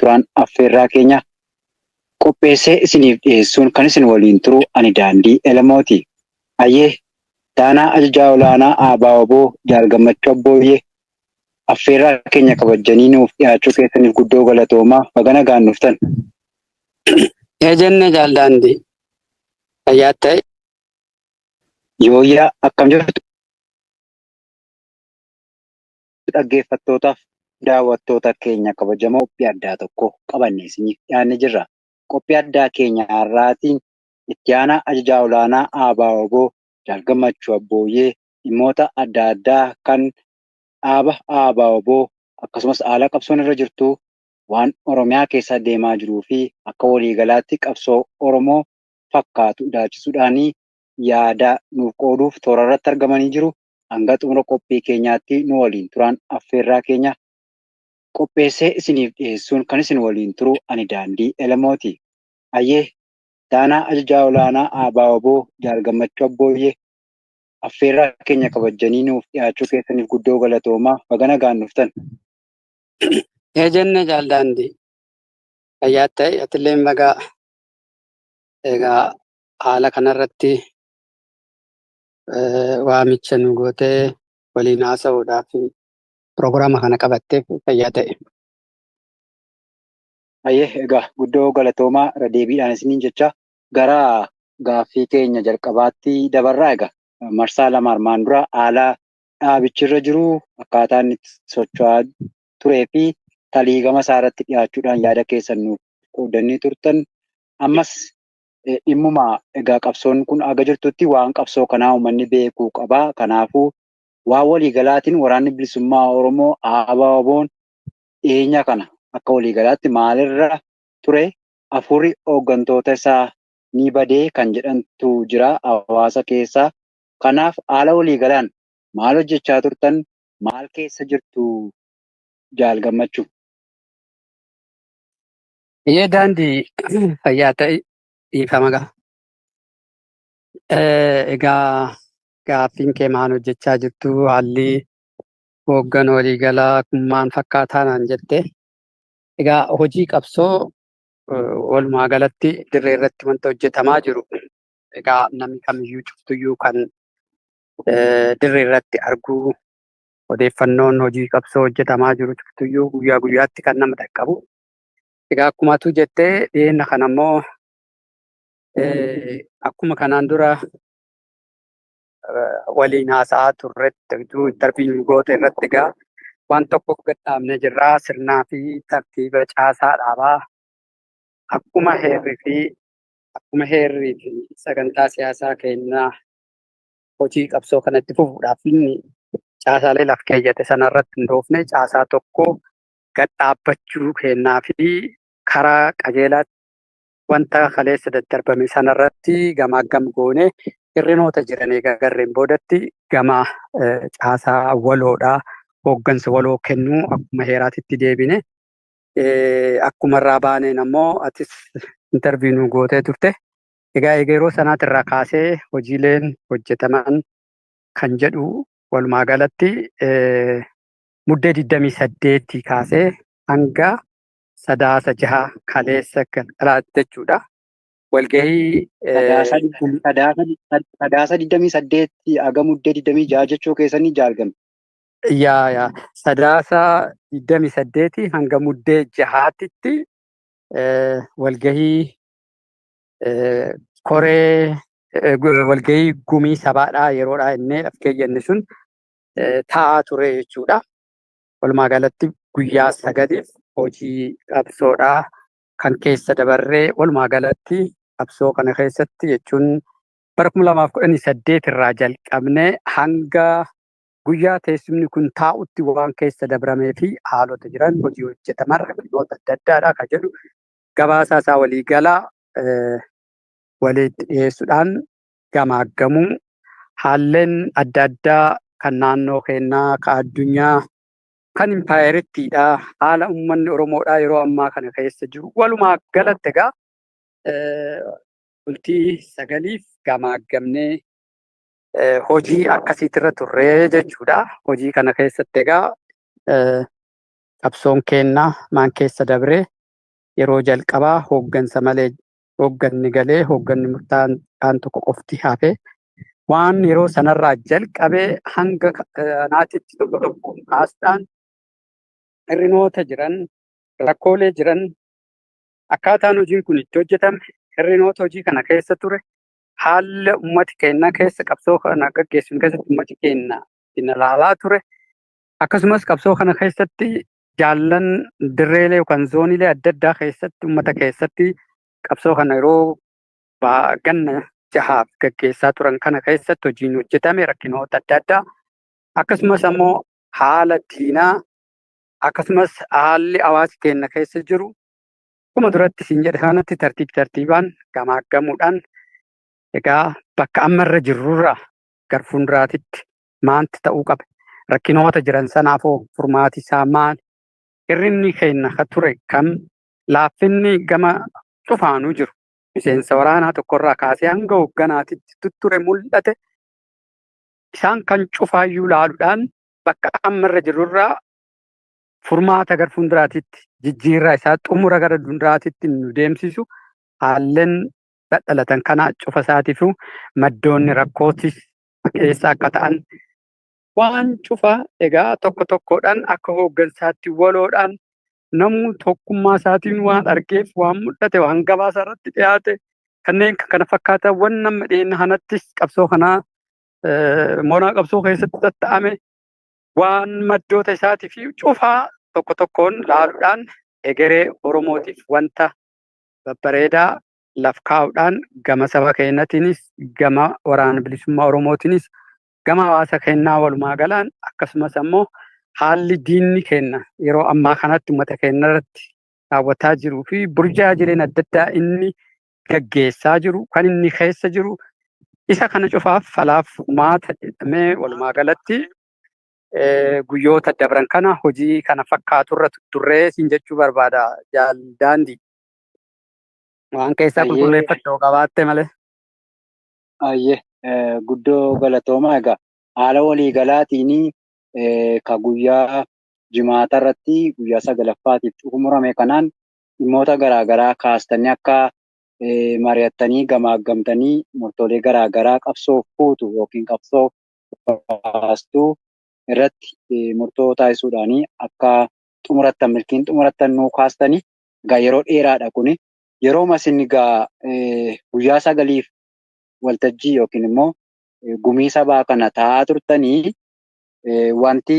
Turaan affeerraa keenya. Qopheessee isiniif dhiyeessuun kan isin waliin turu ani Daandii Elemooti. Hayyee, Ittaanaa Ajajaa Olaanaa ABO-wbo Jaal Gammachuu Abbooyyee affeerraa keenya kabajjanii nuuf dhiyaachuu keessaniif guddoo galatoomaa. Baga nagaan dhuftan. Ee jenne Jaal Daandii. Fayyaa ta'i. Yooyyaa, akkam jirtu dhaggeeffattootaaf daawwattoota keenya kabajamoo? Qophii addaa tokko qabannee isiniif dhiyaannee jirra. Qophii addaa keenya har'aatiin itti aanaa ajajaa olaanaa ABO-wbo Jaal Gammachuu Abbooyyee dhimmoota adda addaa kan dhaaba ABO-wbo, akkasumas haala qabsoon irra jirtu, waan Oromiyaa keessa deemaa jiruu fi akka waliigalaatti qabsoo Oromoo fakkaatu ilaalchisuudhaan yaada nuuf qooduuf toora irratti argamanii jiru. Hanga xumura qophii keenyaatti nu waliin turaan affeerraa keenya. Qopheessee isiniif dhiyeessuun kan isin waliin turu ani Daandii Elemooti. Hayyee, Ittaanaa Ajajaa Olaanaa ABO-wbo Jaal Gammachuu Abbooyyee affeerraa keenya kabajjanii nuuf dhiyaachuu keessaniif guddoo galatoomaa. Baga nagaan dhuftan. Ee jenne Jaal Daandii. Fayyaa ta'i, atilleen baga. Egaa haala kanarratti waamicha nu gootee waliin haasa'uudhaaf piroogiraama kana qabatteef fayyaa ta'e. Hayyee, egaa guddoo galatoomaa irra deebiidhaan isiniin jecha gara gaaffii keenya jalqabaatti dabarraa. Egaa marsaa 2 armaan dura haala dhaabichi irra jiru, akkaataa inni itti socho'aa turee fi taliigama isaa irratti dhiyaachuudhaan yaada keessan nuuf qoodanii turtan. Ammas dhimmuma egaa qabsoon kun aga jirtutti waan qabsoo kanaa uummanni beekuu qaba. Kanaafuu waan waliigalaatiin Waraanni Bilisummaa Oromoo ABO'n dhiyeenya kana akka waliigalaatti maalirra ture, hafuurri hooggantoota isaa ni badee kan jedhantu jira hawaasa keessaa. Kanaaf haala waliigalaan maal hojjechaa turtan, maal keessa jirtu, Jaal Gammachuu? Iyyee Daandii, fayyaa ta'e, dhiifama gaa. Egaa gaaffiin kee maal hojjechaa jirtu, haalli hooggan waliigalaa kun maal fakkaataa naan jette. Egaa hojii qabsoo walumaa galatti dirree irratti wanta hojjetamaa jiru egaa namni kamiyyuu cuftuyyuu kan dirree irratti arguu, odeeffannoon hojii qabsoo hojjetamaa jiru cuftuyyuu guyyaa guyyaatti kan nama dhaqqabu. Egaa akkuma atu jettee dhiyeenya kana immoo akkuma kanaan dura waliin haasa'aa turretti, interview goote irratti, egaa waan tokko gad dhaabnee jirraa. Sirnaa fi tartiiba caasaa dhaabaa akkuma heerrii fi sagantaa siyaasaa keenyaa hojii qabsoo kanatti fufuudhaaf inni caasaalee laf keeyyate sanarratti hundoofne caasaa tokko gad dhaabbachuu kennaa fi karaa qajeelaatti wanta kaleessa daddarbame sanarratti gamaa gam goone hir'inoota jiran egaa garreen boodatti gama caasaa waloodhaa hooggansa waloo kennuu akkuma heeraatitti deebine. Akkuma irraa baaneen ammoo atis interview nu gootee turte. Egaa yeroo sanaatirraa kaasee hojiileen hojjetaman kan jedhu walumaa galatti Muddee 28 kaasee hanga Sadaasa 6, kaleessa galgalaatti jechuudha. Walgahii Sadaasa 28 haga Muddee 26 jechuu keessanii, Jaal Gamme? Yaa, Sadaasa 28 hanga Muddee 6tti walgahii koree, walgahii gumii sabaadhaa yeroodhaa innee of keeyyanne sun taa'aa ture jechuudha. Walumaa galatti guyyaa 9f hojii qabsoodhaa kan keessa dabarree, walumaa galatti qabsoo kana keessatti jechuun bara 2018 irraa jalqabnee hanga guyyaa teessumni kun taa'utti waan keessa dabramee fi haalota jiran, hojii hojjetaman, rakkinoota adda addaadha kan jedhu gabaasaa isaa waliigalaa walitti dhiyeessuudhaan gamaaggamuu, haalleen adda addaa kan naannoo keenyaa, kan addunyaa, kan impaayerittiidha, haala uummanni Oromoodhaa yeroo ammaa kana keessa jiru walumaa galatti egaa bultii 9f gamaaggamnee hojii akkasiitirra turree jechuudha. Hojii kana keessatti egaa qabsoon keenna maan keessa dabree Yeroo jalqabaa hooggansa malee hoogganni galee hoogganni murtaa'aan tokko qofti hafe waan yeroo sanarraa jalqabee hanga kanaatitti tokko tokkoon kaasuudhaan hir'inoota jiran, rakkoolee jiran, akkaataan hojiin kun itti hojjetame, hir'inoota hojii kana keessa ture, haala uummati keenya keessa qabsoo kana gaggeessinu keessatti uummati keenya ittiin ilaalaa ture, akkasumas qabsoo kana keessatti jaallan dirreelee yookaan zooniilee adda addaa keessatti uummata keessatti qabsoo kana yeroo ganna jahaaf gaggeessaa turan kana keessatti hojiin hojjetame rakkinoota adda addaa, akkasumas ammoo haala diinaa, akkasumas haalli hawaasi keenya keessa jiru akkuma duratti siin jedhe kanatti tartiib tartiibaan gamaaggamuudhaan egaa bakka amma irra jirrurraa gara fuulduraatitti maanti ta'uu qaba? Rakkinoota jiran sanaafoo furmaati isaa maali? Hir'inni keenya ka ture kam? Laaffinni gama cufaanuu jiru. Miseensa waraanaa tokkorraa kaasee hanga hoogganaatitti tutture mul'ate. Isaan kan cufaayyuu laaluudhaan bakka amma irra jirrurraa furmaata gara fuulduraatitti jijjiirraa isaa xumura gara fuulduraatitti nu deemsisu haalleen dhadhalatan kana cufa isaatiif maddoonni rakkootis keessa akka ta'an waan cufa egaa tokko tokkodhaan akka hooggansaatti waloodhaan namuu tokkummaa isaatiin waan argeef waan mul'ate waan gabaasa irratti dhiyaate kanneen kana fakkaatan waan nama dhiyeenya kanattis qabsoo kanaa moonaa qabsoo keessatti tatta'ame waan maddoota isaatii fi cufaa tokko tokkoon laaluudhaan egeree Oromootiif wanta babbareedaa laf kaa'uudhaan gama saba keenyatiinis gama waraana bilisummaa Oromootiinis gama hawaasa keenyaa walumaa galaan, akkasumas ammoo haalli diinni keenya yeroo ammaa kanatti uummata keenya irratti raawwataa jiruu fi burjaajileen adda addaa inni gaggeessaa jiru kan inni keessa jiru isa kana cufaaf falaaf furmaata jedhamee walumaa galatti guyyoota dabran kana hojii kana fakkaaturra turree siin jechuu barbaada jaal daandii. Waan keessaa qulqulleeffattoo qabaatte malee. Ayyee, guddoo galatooma. Egaa haala waliigalaatiin ka guyyaa jimaata irratti guyyaa sagalaffaatiif xumurame kanaan dhimmoota garaagaraa kaastanii akka mari'attanii gamaaggamtanii murtoolee garaagaraa qabsoof fuutu yookiin qabsoof baastuu irratti murtoo taasisuudhaan akka xumurattan milkiin xumurattan nuu kaastanii. Egaa yeroo dheeraadha kuni. Yeroo isin egaa guyyaa sagaliif waltajjii yookiin immoo gumii sabaa kana taa'aa turtanii wanti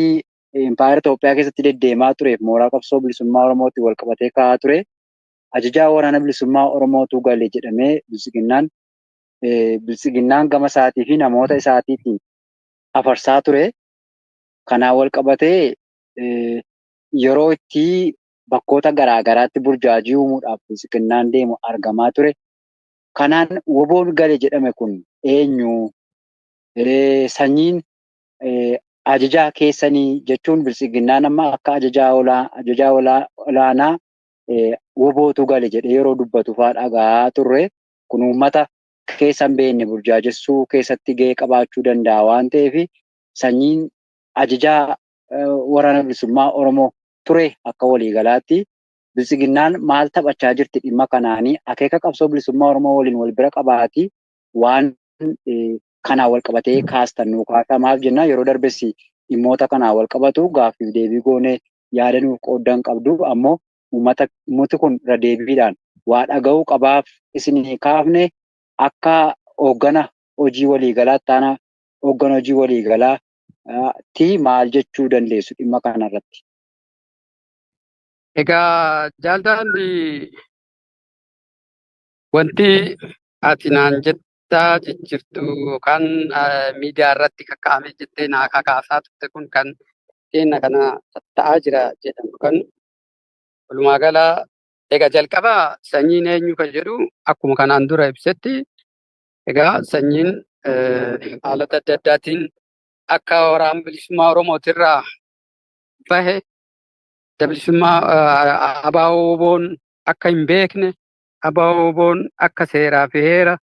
impaayera Itoophiyaa keessatti deddeemaa tureef mooraa qabsoo bilisummaa Oromootiin wal qabatee ka'aa ture. Ajajaa waraana bilisummaa Oromootu gale jedhamee biltsiginnaan gama isaatii fi namoota isaatiitiin afarsaa ture. Kanaan wal qabatee yeroo itti bakkoota garaa garaatti burjaajii uumuudhaaf biltsiginnaan deemu argamaa ture. Kanaan woboon gale jedhame kun eenyu? Sanyiin ajajaa keessanii jechuun biltsiginnaan amma akka ajajaa olaanaa wobootu gale jedhee yeroo dubbatu fa'aa dhaga'aa turre. Kun uummata keessa hin beekne burjaajessuu keessatti gahee qabaachuu danda'a waan ta'eef sanyiin ajajaa waraana bilisummaa Oromoo ture akka waliigalaatti biltsiginnaan maal taphachaa jirti dhimma kanaanii akeeka qabsoo bilisummaa Oromoo waliin wal bira qabaati waan kanaan wal qabatee kaastan nuu kaasaa. Maaf jenna yeroo darbes dhimmoota kanaan wal qabatu gaaffiif deebii goonee yaada nuuf qooddan qabdu, ammoo uummati kun irra deebiidhaan waa dhaga'uu qabaaf isinii kaafne. Akka hooggana hojii waliigalaa taana hooggana hojii waliigalaa ti maal jechuu dandeessu dhimma kanarratti? Egaa jaalladhi, wanti ati naan jettaa jijjiirtu yookaan miidiyaa irratti kakkaa'ame jettee naa kakaasaa turte kun kan keenya kana ta'aa jira jedhamu kan walumaa gala egaa jalqaba sanyiin eenyu kan jedhu akkuma kanaan dura ibsetti egaa sanyiin haalota adda addaatiin akka waraana bilisummaa Oromootirraa bahe, bilisummaa ABO'n akka hin beekne, ABO'n akka seeraa fi heera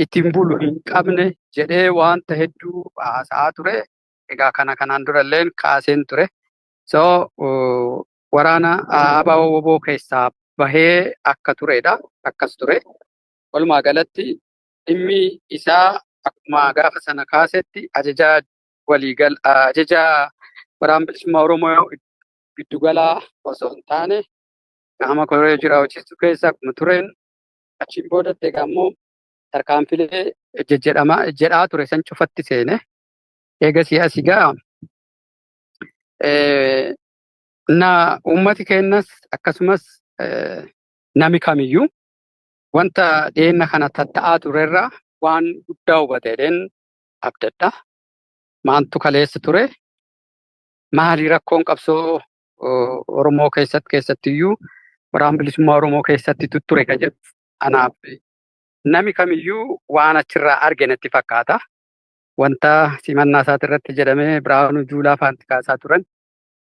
ittiin bulu hin qabne jedhee wanta hedduu haasa'aa ture. Egaa kana kanaan durallee kaaseen ture. So waraana ABO keessaa bahee akka turedha. Akkas ture. Walumaa galatti dhimmi isaa akkuma gaafa sana kaasetti ajajaa waliigal ajajaa Waraana Bilisummaa Oromoo giddugalaa osoo hin taane qaama koree hojii raawwachiistuu keessa akkuma tureen achiin boodatti egaa immoo tarkaanfilee jejjedhamaa jedhaa ture san cufatti seene. Eegasii as egaa na uummati keenyas akkasumas nami kamiyyuu wanta dhiyeenya kana tatta'aa turerraa waan guddaa hubateedheen abdadha. Maantu kaleessa ture? Maali rakkoon qabsoo Oromoo keessatti, keessattiyyuu Waraana Bilisummaa Oromoo keessatti ture kan jedhu anaaf nami kamiyyuu waan achirraa arge natti fakkaata. Wanta simannaa isaati irratti jedhamee Birhaanuu Juulaa faanti kaasaa turan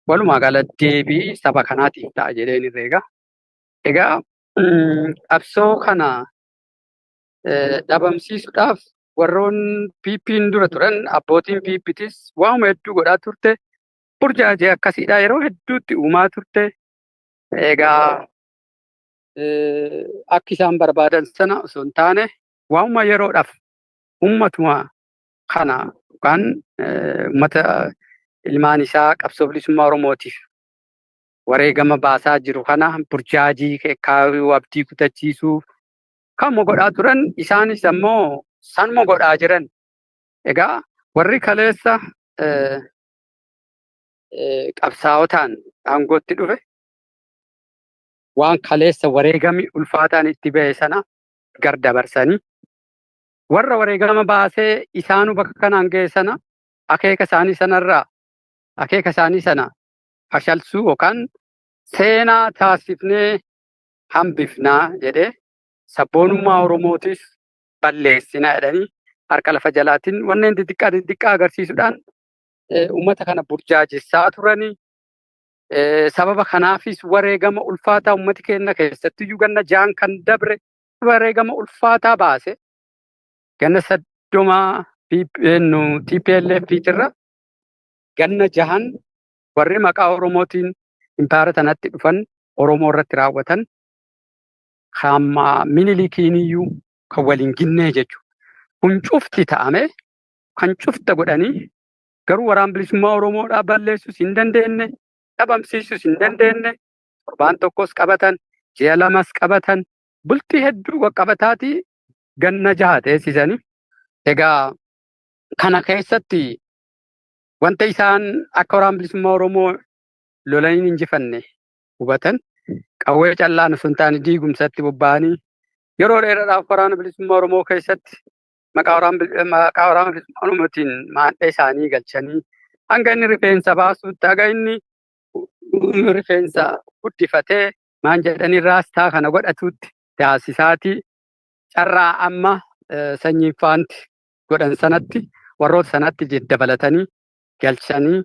walumaa gala deebii saba kanaatiif ta'a jedheen herreega. Egaa qabsoo kana dhabamsiisuudhaaf warroon PP'n dura turan, abbootiin PPtis waanuma hedduu godhaa turte. Burjaajee akkasiidha yeroo hedduutti uumaa turte. Egaa akka isaan barbaadan sana osoo hin taane waanuma yeroodhaaf uummatuma kana yookaan uummata ilmaan isaa qabsoo bilisummaa Oromootiif wareegama baasaa jiru kana burjaajii kaayuu, abdii kutachiisuu kanuma godhaa turan. Isaanis ammoo sanuma godhaa jiran. Egaa warri kaleessa qabsaa'otaan aangootti dhufe waan kaleessa wareegami ulfaataan itti ba'e sana gar dabarsanii warra wareegama baasee isaanuu bakka kanaan ga'e sana akeeka isaanii sanarraa akeeka isaanii sana fashalsuu yookaan seenaa taasifnee hambifnaa jedhee, sabboonummaa Oromootis balleessinaa jedhanii harka lafa jalaatiin wanneen xixiqqaa xixiqqaa agarsiisuudhaan uummata kana burjaajessaa turanii. Sababa kanaafis wareegama ulfaataa uummati keenya keessattiyyuu ganna 6n kan dabre wareegama ulfaataa baase, ganna 30 TPLF irra ganna 6n warri maqaa Oromootiin impaayera tanatti dhufan Oromoo irratti raawwatan hamma Minilikiiniyyuu kan waliin ginnee jechuudha. Kun cufti ta'ame, kan cufta godhanii garuu Waraan Bilisummaa Oromoodhaa balleessuus hin dandeenye, dhabamsiisuus hin dandeenye. Torbaan tokkos qabatan, ji'a 2s qabatan, bultii hedduu qaqqabataatii ganna 6 teessisanii. Egaa kana keessatti wanta isaan akka Waraan Bilisummaa Oromoo lolanii hin injifanne hubatan. Qawwee callaan osoo hin taane diigumsatti bobba'anii yeroo dheeraadhaaf Waraana Bilisummaa Oromoo keessatti maqaa Waraana Bilisummaa Oromootiin maadhee isaanii galchanii hanga inni rifeensa baasuutti, haga inni rifeensa guddifatee maan jedhanii raastaa kana godhatuutti taasisaatii carraa amma sanyii faanti godhan sanatti warroota sanatti dabalatanii galchanii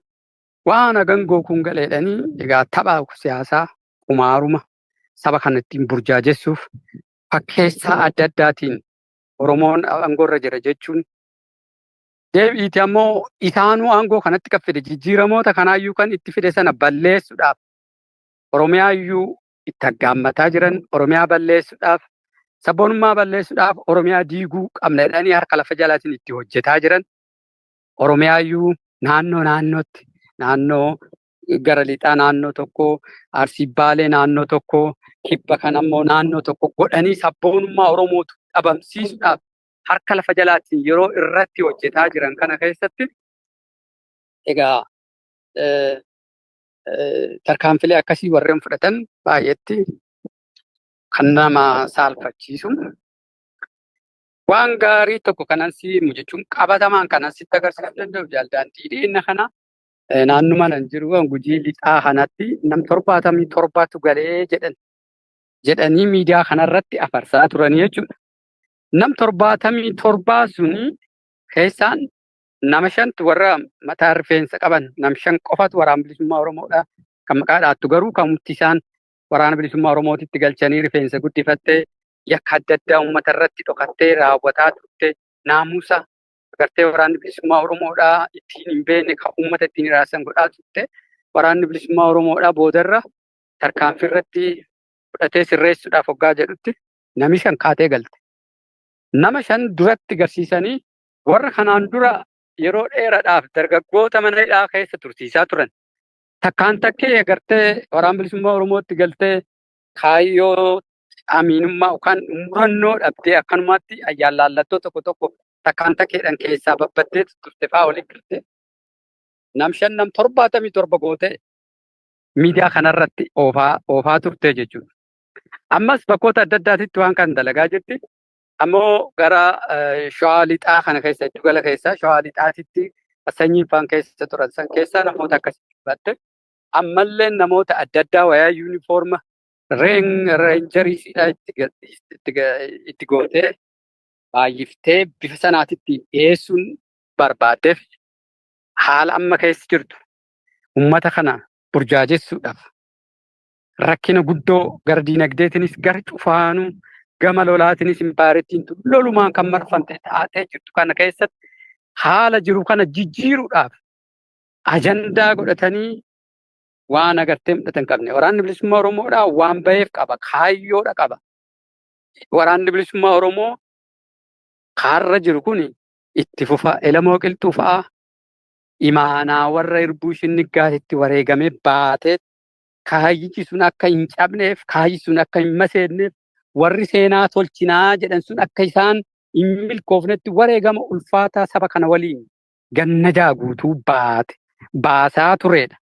waan hagangoo kun galeedhanii. Egaa tapha siyaasaa qumaaruma saba kana ittiin burjaajessuuf fakkeessaa adda addaatiin Oromoon aangoorra jira jechuun, deebi'iiti ammoo isaanuu aangoo kanatti kan fide jijjiiramoota kanaayyuu kan itti fide sana balleessuudhaaf Oromiyaayyuu itti aggaammataa jiran. Oromiyaa balleessuudhaaf, sabboonummaa balleessuudhaaf, Oromiyaa diiguu qabna jedhanii harka lafa jalaatiin itti hojjetaa jiran. Oromiyaayyuu naannoo naannootti, naannoo gara lixaa naannoo tokko, Arsii Baalee naannoo tokko, kibba kan ammoo naannoo tokko godhanii sabboonummaa Oromootu dhabamsiisuudhaaf harka lafa jalaatiin yeroo irratti hojjetaa jiran kana keessatti egaa tarkaanfilee akkasii warreen fudhatan baay'eetti kan nama saalfachiisu. Waan gaarii tokko kanan si himu jechuun qabatamaan kanan sitti agarsiisuu danda'u, jaaldaantii, dhiyeenya kana naannuma nan jiru Gujii Lixaa kanatti nam 77tu galee jedhan jedhanii miidiyaa kanarratti afarsaa turanii jechuudha. Nam 77 suni keessaan nama shantu warra mataa rifeensa qaban, nam 5 qofatu Waraana Bilisummaa Oromoodha. Kan maqaa dhaattu garuu kamumti isaan Waraana Bilisummaa Oromootitti galchanii rifeensa guddifattee yakka adda addaa uummata irratti dhokattee raawwataa turte, naamusa agartee Waraanni Bilisummaa Oromoodhaa ittiin hin beekne kan uummata ittiin hiraasan godhaa turte. Waraanni Bilisummaa Oromoodhaa boodarra tarkaanfii irratti fudhatee sirreessuudhaaf hoggaa jedhutti nami 5 kaatee galte. Nama 5 duratti garsiisanii warra kanaan dura yeroo dheeraadhaaf dargaggoota mana hidhaa keessa tursiisaa turan. Takkaan takkee agartee Waraana Bilisummaa Oromootti galtee kaayyoo amiinummaa yookaan murannoo dhabdee akkanumatti ayyaan tokko tokko takkaan takkeedhaan keessaa babbaddee turte fa'aa waliin galte. Nam 5 nam 77 gootee miidiyaa kanarratti oofaa turte jechuudha. Ammas bakkoota adda addaatitti waan kan dalagaa jirti. Ammoo gara Shawaa Lixaa kana keessa, giddugala keessa Shawaa Lixaatitti sanyiin faan keessa turan san keessaa namoota akkasii fudhatte. Ammallee namoota adda addaa wayaa yuunifoorma reenjarii itti gootee baay'iftee bifa sanaatitti dhiyeessuun barbaaddeef haala amma keessa jirtu uummata kana burjaajessuudhaaf rakkina guddoo gara diinagdeetinis gara cufaanuu gama lolaatinis impaarettiin lolumaan kan marfamte taatee jirtu kana keessatti haala jiru kana jijjiiruudhaaf ajandaa godhatanii waan agartee mul'atan hin qabne. Waraanni Bilisummaa Oromoodhaa waan baheef qaba. Kaayyoodha qaba. Waraanni Bilisummaa Oromoo kaarra jiru kun itti fufa. Elamoo Qilxuu fa'aa imaanaa warra Irbuu Shinniggaatitti wareegamee baatee kaayyichi sun akka hin cabneef, kaayyi sun akka hin maseenneef, warri seenaa tolchinaa jedhan sun akka isaan hin milkoofnetti wareegama ulfaataa saba kana waliin ganna ja'a guutuu baate baasaa turedha.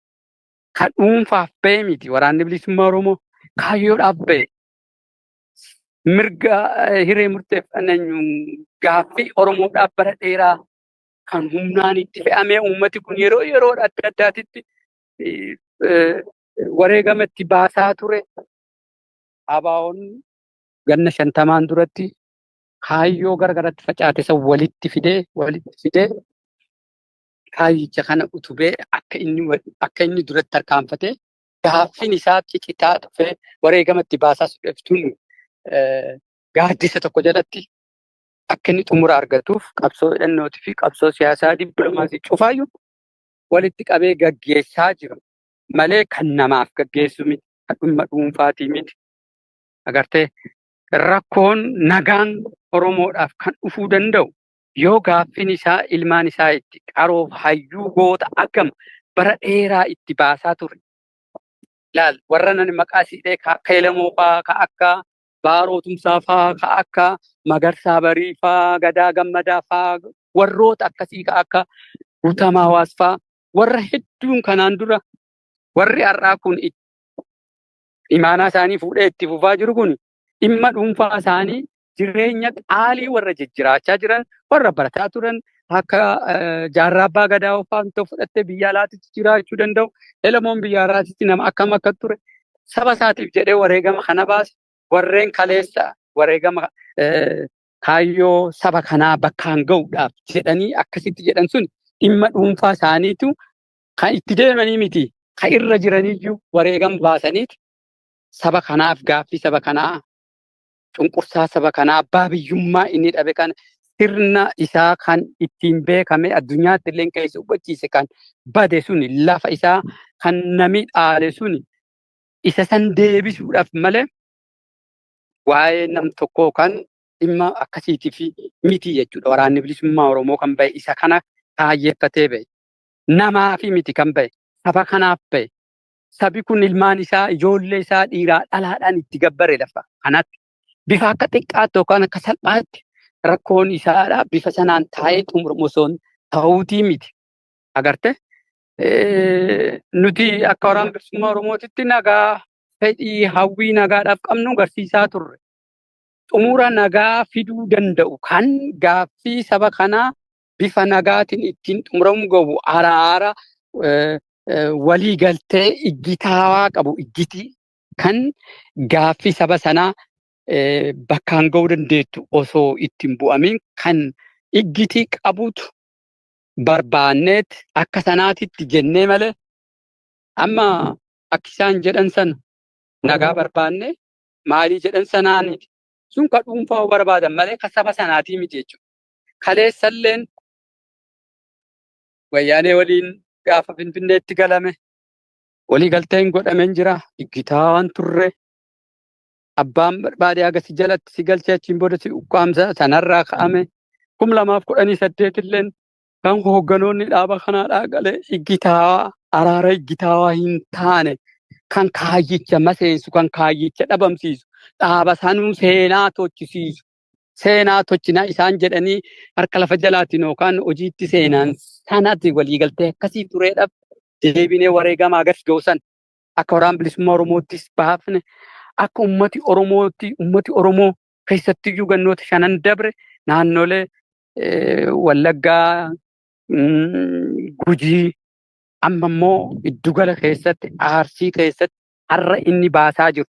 Kan dhuunfaaf ba'e miti Waraanni Bilisummaa Oromoo, kaayyoodhaaf ba'e. Mirga hiree murteeffannaa gaaffii Oromoodhaaf bara dheeraa kan humnaan itti fe'amee uummati kun yeroo yeroo adda addaatitti wareegama itti baasaa ture. ABO'n ganna 50n duratti kaayyoo garagaratti facaate san walitti fidee kaayyicha kana utubee akka inni duratti tarkaanfatee gaaffiin isaa cicitaa dhufee wareegama itti baasaa dhuftuun gaaddisa tokko jalatti akka inni xumura argatuuf qabsoo hidhannootii fi qabsoo siyaasaa dippiloomaasii cufaayyuu walitti qabee gaggeessaa jira malee kan namaaf gaggeessu miti, kan dhimma dhuunfaatii miti. Agartee, rakkoon nagaan Oromoodhaaf kan dhufuu danda'u yoo gaaffiin isaa ilmaan isaa itti qaroof hayyuu goota akkam bara dheeraa itti baasaa ture. Laal, warra nani maqaa siidhee ka akka Elamoo fa'aa, ka akka Baaroo Tumsaa fa'aa, ka akka Magarsaa Barii fa'aa, Gadaa Gammadaa fa'aa, warroota akkasii ka akka Guutamaa Hawaas fa'aa, warra hedduun kanaan dura warri har'aa kun imaanaa isaanii fuudhee itti fufaa jiru kun dhimma dhuunfaa isaanii jireenya qaalii warra jijjiraachaa jiran, warra barataa turan akka Jaarraa Abbaa Gadaa fa'aa fudhattee biyya alaatitti jiraachuu danda'u. Elamoon biyya alaatitti nama akkam akka ture saba isaatiif jedhee wareegama kana baase, warreen kaleessa wareegama kaayyoo saba kanaa bakkaan ga'uudhaaf jedhanii akkasitti jedhan sun dhimma dhuunfaa isaaniitu kan itti deemanii miti, kan irra jiraniyyuu wareegama baasaniiti saba kanaaf, gaaffii saba kanaa, cunqursaa saba kanaa, abbaa biyyummaa inni dhabe kana, sirna isaa kan ittiin beekame addunyaatti illee keessa hubachiise kan bade suni, lafa isaa kan nami dhaale suni, isa san deebisuudhaaf malee waa'ee nam tokkoo kan dhimma akkasiitiif miti jechuudha. Waraanni Bilisummaa Oromoo kan bahe isa kana kaayyeeffatee bahe. Namaafi miti kan bahe, saba kanaaf bahe. Sabi kun ilmaan isaa, ijoollee isaa dhiiraa dhalaadhaan itti gabbare lafa kanatti. Bifa akka xiqqaatti yookaan akka salphaatti rakkoon isaadha bifa sanaan taa'ee xumuramu osoo ta'uutii miti. Agarte, nuti akka Waraana Bilisummaa Oromootitti nagaa fedhii hawwii nagaadhaaf qabnu agarsiisaa turre. Xumura nagaa fiduu danda'u kan gaaffii saba kanaa bifa nagaatiin ittiin xumuramu gahu, araara walii galtee iggitaawaa qabu, iggitii kan gaaffii saba sanaa bakkaan ga'uu dandeettu osoo ittiin bu'amiin kan iggitii qabutu barbaanneet akka sanaatitti jennee malee amma akka isaan jedhan sana nagaa barbaanne maalii jedhan sanaaniti. Sun ka dhuunfaa barbaadan malee ka saba sanaatii miti jechuudha. Kaleessalleen Wayyaanee waliin gaafa Finfinneetti galame walii galteen godhameen jira. Iggitaa waan turre. Abbaan barbaade haga si jalatti si galchee achiin booda si ukkaamsa sanarraa ka'ame. 2018 illeen kan hoogganoonni dhaaba kanaadhaa galee iggitaawaa araara iggitaawaa hin taane kan kaayyicha maseensu, kan kaayyicha dhabamsiisu, dhaaba sanuu seenaa tochisiisu, seenaa tochinaa isaan jedhanii harka lafa jalaatiin yookaan hojiitti seenaan sanatti waliigaltee akkasii tureedhaaf deebinee wareegamaa agas ga'u san akka Waraana Bilisummaa Oromoottis baafne, akka ummati Oromootti, ummati Oromoo keessattiyyuu gannoota shanan dabre naannolee Wallaggaa, Gujii, amma immoo giddugala keessatti, Arsii keessatti har'a inni baasaa jiru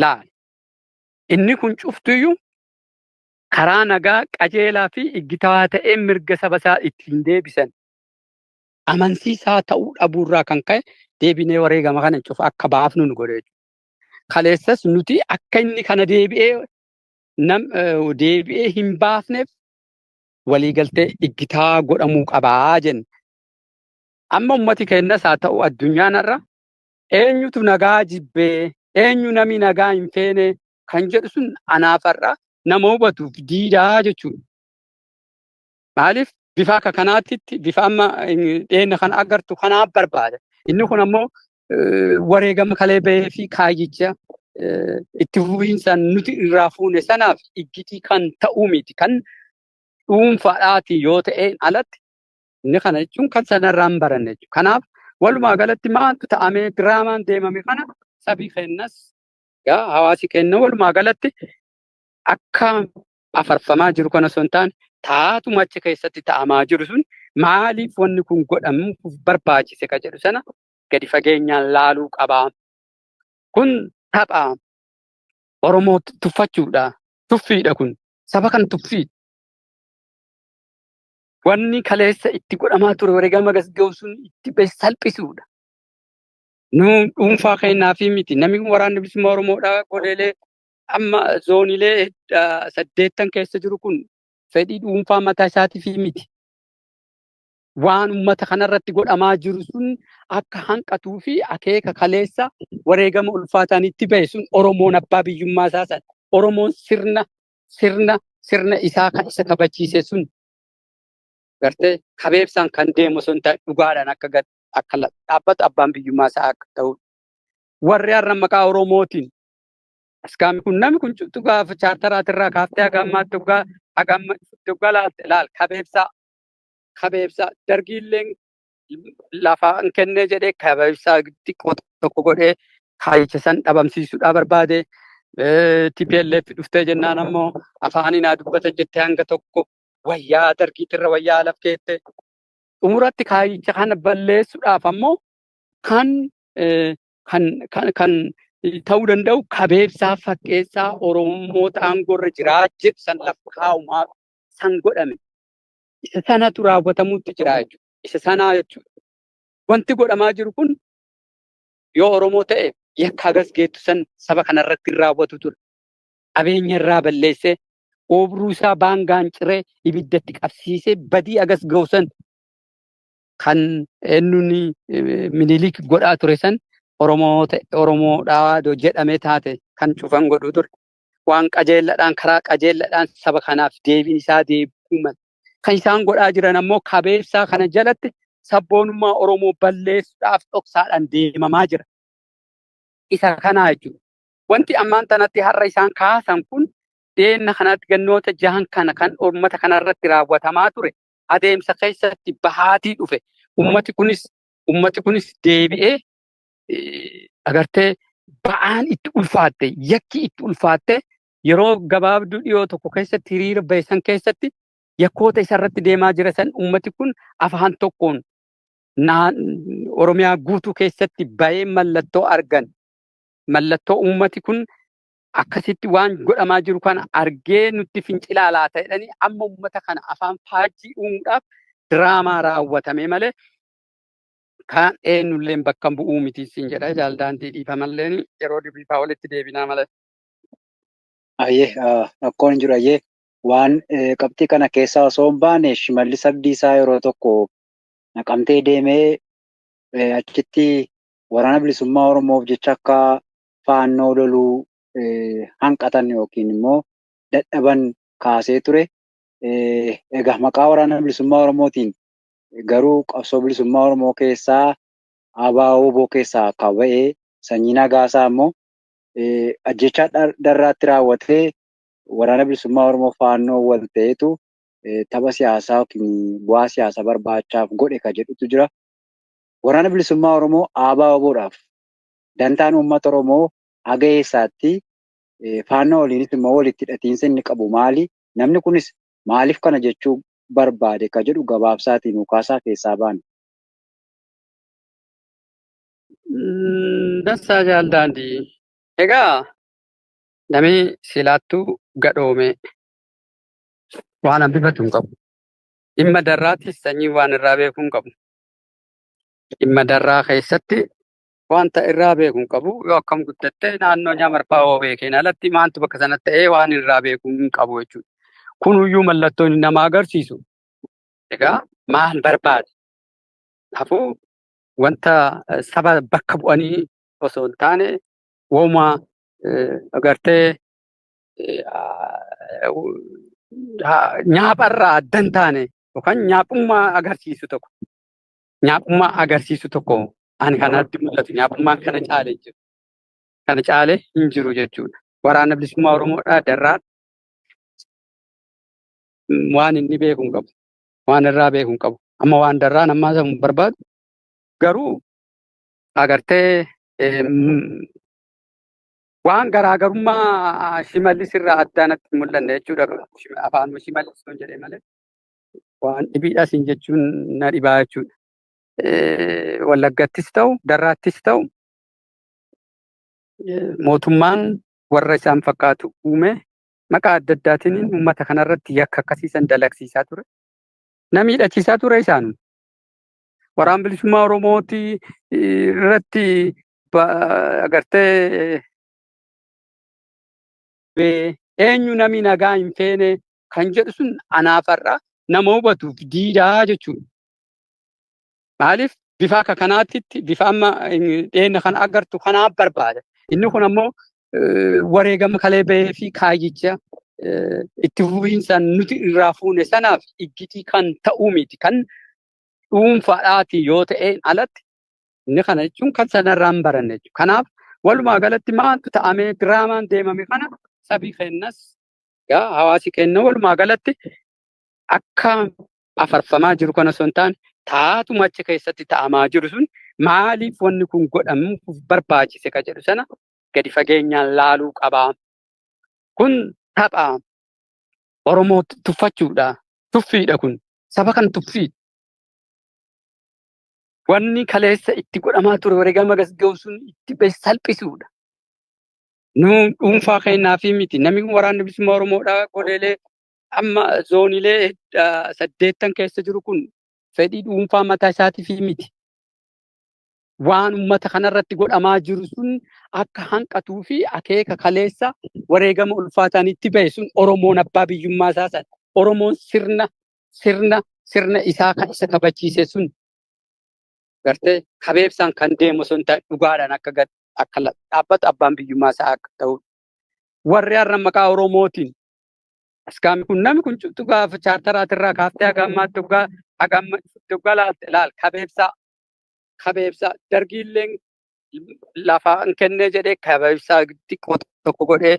laal. Inni kun cuftuyyuu karaa nagaa qajeelaa fi iggitawaa ta'een mirga saba isaa ittiin deebisan amansiisaa ta'uu dhabuurraa kan ka'e deebinee wareegama kana cufa akka baafnu nu godhe jechuudha. Kaleessas nuti akka inni kana deebi'ee nam deebi'ee hin baafneef waliigaltee iggitaa godhamuu qabaa jenne. Amma ummati keenyas haa ta'u addunyaan har'a eenyutu nagaa jibbee, eenyu nami nagaa hin feene kan jedhu sun anaaf har'a nama hubatuuf diidaa jechuudha. Maaliif bifa akka kanaatitti bifa amma dhiyeenya kana agartu kanaaf barbaada. Inni kun ammoo wareegama kalee bahee fi kaayyicha itti fufiinsaan nuti irraa fuune sanaaf iggitii kan ta'uu miti, kan dhuunfaadhaati yoo ta'een alatti. Inni kana jechuun kan sanarraa hin baranne jechuudha. Kanaaf walumaa galatti maaltu ta'amee diraamaan deemame kana sabii keenyas hawaasi keenya walumaa galatti akka afarfamaa jiru kana osoo hin taane taatuma achi keessatti ta'amaa jiru sun maaliif wanni kun godhamuuf barbaachise ka jedhu sana gadi fageenyaan laaluu qaba. Kun tapha Oromoo tuffachuudha. Tuffiidha kun. Saba kan tuffiidha. Wanni kaleessa itti godhamaa ture wareegama gasga'u sun itti salphisuudha. Nu dhuunfaa keenyaa fi miti. Namni Waraanni Bilisummaa Oromoodhaa goleelee amma zoonilee 8 keessa jiru kun fedhii dhuunfaa mataa isaatiif miti. Waan uummata kanarratti godhamaa jiru sun akka hanqatuu fi akeeka kaleessa wareegama ulfaataan itti bahe sun, Oromoon abbaa biyyummaa isaa sana, Oromoon sirna isaa kan isa kabachiise sun gartee kabeebsaan kan deemu sun dhugaadhaan akka dhaabbatu, abbaan biyyummaa isaa akka ta'u. Warri har'a maqaa Oromootiin askaami kun, namni kun cuftu gaafa chaartaraatirraa kaaftee haga ammaatti hoggaa haga amma hoggaa laalte laal, kabeebsaa kabeebsaa dargiilleen lafaan kennee jedhee kabeebsaa xiqqoo tokko godhee kaayicha san dhabamsiisuudhaa barbaade. TPLF dhuftee jennaan ammoo afaaniin haa dubbatan jettee hanga tokko wayyaa dargiitirra wayyaa laf keette. Xumuratti kaayicha kana balleessuudhaaf ammoo kan ta'uu danda'u kabeebsaa fakkeessaa Oromoota aangoorra jiraa jedhu san lafa kaa'umaaf san godhame. Isa sanatu raawwatamuutti jira jechuudha. Isa sanaa jechuudha. Wanti godhamaa jiru kun yoo Oromoo ta'e yakka hagas geettu san saba kanarratti hin raawwatu ture. Qabeenya irraa balleessee, oobruu isaa baangaan ciree ibiddatti qabsiisee, badii hagas ga'u san kan eenyuun Minilik godhaa ture san Oromoo ta'e Oromoodhaa jedhamee taate kan cufan godhuu ture. Waan qajeelladhaan, karaa qajeelladhaan saba kanaaf deebiin isaa deebi'uu mala. Kan isaan godhaa jiran ammoo kabeebsaa kana jalatti sabboonummaa Oromoo balleessuudhaaf dhoksaadhaan deemamaa jira. Isa kanaa jechuudha. Wanti ammaan tanatti har'a isaan kaasan kun dhiyeenna kanatti gannoota jahan kana kan uummata kanarratti raawwatamaa ture adeemsa keessatti bahaatii dhufe. Ummati kunis deebi'ee agartee ba'aan itti ulfaatte, yakki itti ulfaatte, yeroo gabaabduu dhiyoo tokko keessatti hiriira bahe san keessatti yakkoota isarratti deemaa jira san ummati kun afaan tokkoon Oromiyaa guutuu keessatti bahee mallattoo argan, mallattoo ummati kun akkasitti waan godhamaa jiru kana argee nutti fincilaa laata jedhanii amma ummata kana afaan faajjii uumuudhaaf diraamaa raawwatame malee kaan eenyulleen bakka bu'uu miti siin jedha. Jaaldaantii, dhiifamalleen yeroo dubbiifaa walitti deebinaa malee. Ayyee, rakkoon hin jiru. Ayyee, waan qabxii kana keessaa osoo hin baane, Shimallis Abdiisaa yeroo tokko Naqamtee deemee achitti Waraana Bilisummaa Oromoof jecha akka faannoo loluu Hanqatan yookiin immoo dadhaban kaasee ture. Egaa maqaa Waraana Bilisummaa Oromootiin garuu qabsoo bilisummaa Oromoo keessaa ABO keessaa kan ba'e Sanyii Nagaasaa immoo ajjechaa Darraatti raawwatee Waraana Bilisummaa Oromoo Faannoo wal ta'etu tapha siyaasaa yookiin bu'aa siyaasaa barbaachaaf godhe kan jedhutu jira. Waraana Bilisummaa Oromoo ABOdhaaf dantaan uummata Oromoo haga eessaatti, Faannoo waliinis immoo walitti hidhatiinsa inni qabu maali? Namni kunis maaliif kana jechuu barbaade ka jedhu gabaabsaatii nuu kaasaa keessaa baana. Dansaa Jaal Daandii. Egaa namni silaattuu gadhoome waan hambifatu hin qabu. Dhimma Darraattis Sanyii waan irraa beekuu hin qabu. Dhimma Darraa keessatti wanta irraa beeku hin qabu. Yoo akkam guddatte naannoo Nyaamarfaa yoo beekeen alatti maantu bakka sanatti ta'ee waan irraa beeku hin qabu jechuudha. Kunuyyuu mallattoo inni nama agarsiisu. Egaa maal barbaade? Kanaafuu wanta saba bakka bu'anii osoo hin taane wooma agartee nyaapharraa adda hin taane yookaan nyaaphummaa agarsiisu tokko nyaaphummaa agarsiisu tokko ani kanatti mul'atu, nyaaphummaan kana caale hin jiru. Kana caale hin jiru jechuudha. Waraana Bilisummaa Oromoodhaa Darraan waan inni beeku hin qabu. Waan irraa beeku hin qabu. Amma waan Darraan ammaa isa barbaadu garuu agartee waan garaagarummaa Shimallis irraa addaa natti hin mul'anne jechuudha. Afaanuma Shimallis yoon jedhee malee waan dhibiidha siin jechuun na dhibaa jechuudha. Wallaggattis ta'u Darraattis ta'u mootummaan warra isaan fakkaatu uume maqaa adda addaatiin uummata kanarratti yakka akkasiisan dalagsiisaa ture. Namni hidhachiisaa ture isaanuma. Waraan Bilisummaa Oromooti irratti agartee eenyu namni nagaa hin feene kan jedhu sun anaafarra nama hubatuuf diidaa jechuudha. Maaliif bifa akka kanaatitti bifa amma dhiyeenya kana agartu kanaaf barbaada. Inni kun ammoo wareegama kalee bahee fi kaayyicha itti fufiinsaan nuti irraa fuune sanaaf iggitii kan ta'uu miti, kan dhuunfaadhaati yoo ta'een alatti inni kana jechuun kan sanarraa hin baranne jechuudha. Kanaaf walumaa galatti maaltu ta'amee diraamaan deemame kana sabii keenyas hawaasi keenya walumaa galatti akka afarfamaa jiru kana osoo hin taane taatuma achi keessatti ta'amaa jiru sun maaliif wanni kun godhamuuf barbaachise ka jedhu sana gadi fageenyaan laaluu qabaa. Kun tapha Oromoo tuffachuudha. Tuffiidha kun. Saba kan tuffii. Wanni kaleessa itti godhamaa ture wareegama gasga'u sun itti salphisuudha. Nu dhuunfaa keenyaa fi miti. Namni kun Waraanni Bilisummaa Oromoodha. Goleelee amma zoonilee 8 keessa jiru kun fedhii dhuunfaa mataa isaatiif miti. Waan uummata kanarratti godhamaa jiru sun akka hanqatuu fi akeeka kaleessa wareegama ulfaataan itti bahe sun, Oromoon abbaa biyyummaa isaa sana, Oromoon sirna isaa kan isa kabachiise sun gartee kabeebsaan kan deemu osoo hin taane dhugaadhaan akka dhaabbatu, abbaan biyyummaa isaa akka ta'u. Warri har'a maqaa Oromootiin askaami kun, namni kun cuftu gaafa chaartaraatirraa kaaftee haga ammaatti dhugaa haga amma dhugaa laal kabeebsaa dargiilleen lafaan kennee jedhee kabeebsaa xiqqoo tokko godhee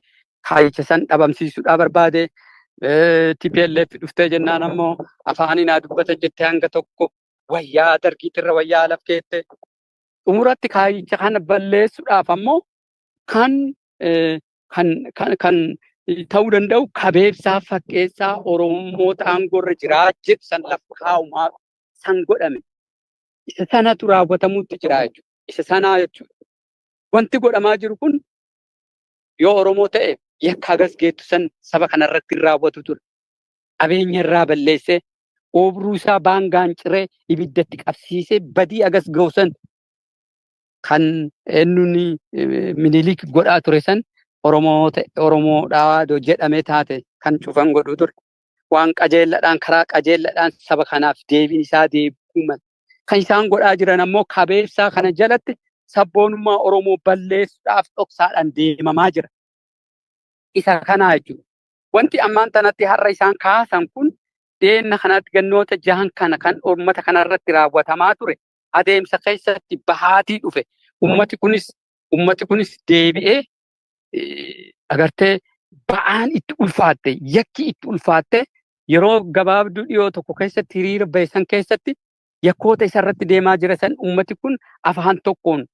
kaayicha san dhabamsiisuudhaa barbaade. TPLF dhuftee jennaan ammoo afaaniin haa dubbatan jettee hanga tokko wayyaa dargiitirra wayyaa laf keette. Xumuratti kaayicha kana balleessuudhaaf ammoo kan ta'uu danda'u kabeebsaa fakkeessaa Oromoota aangoorra jiraa jedhu san lafa kaa'umaaf san godhame. Isa sanatu raawwatamuutti jira jechuudha. Isa sanaa jechuudha. Wanti godhamaa jiru kun yoo Oromoo ta'e yakka hagas geettu san saba kanarratti hin raawwatu ture. Qabeenya irraa balleessee, oobruu isaa baangaan ciree ibiddatti qabsiisee badii hagas ga'u san kan eenyuun Minilik godhaa ture san Oromoo ta'e Oromoodhaa jedhamee taate kan cufan godhuu ture. Waan qajeelladhaan karaa qajeelladhaan saba kanaaf deebiin isaa deebi'uu mala. Kan isaan godhaa jiran ammoo kabeebsaa kana jalatti sabboonummaa Oromoo balleessuudhaaf dhoksaadhaan deemamaa jira. Isa kanaa jechuudha. Wanti ammaan tanatti har'a isaan kaasan kun dhiyeenna kanatti gannoota jahan kana kan uummata kanarratti raawwatamaa ture adeemsa keessatti bahaatii dhufe. Ummati kunis deebi'ee agartee ba'aan itti ulfaatte, yakki itti ulfaatte, yeroo gabaabduu dhiyoo tokko keessatti hiriira bahe keessatti yakkoota isarratti deemaa jira san ummati kun afaan tokkoon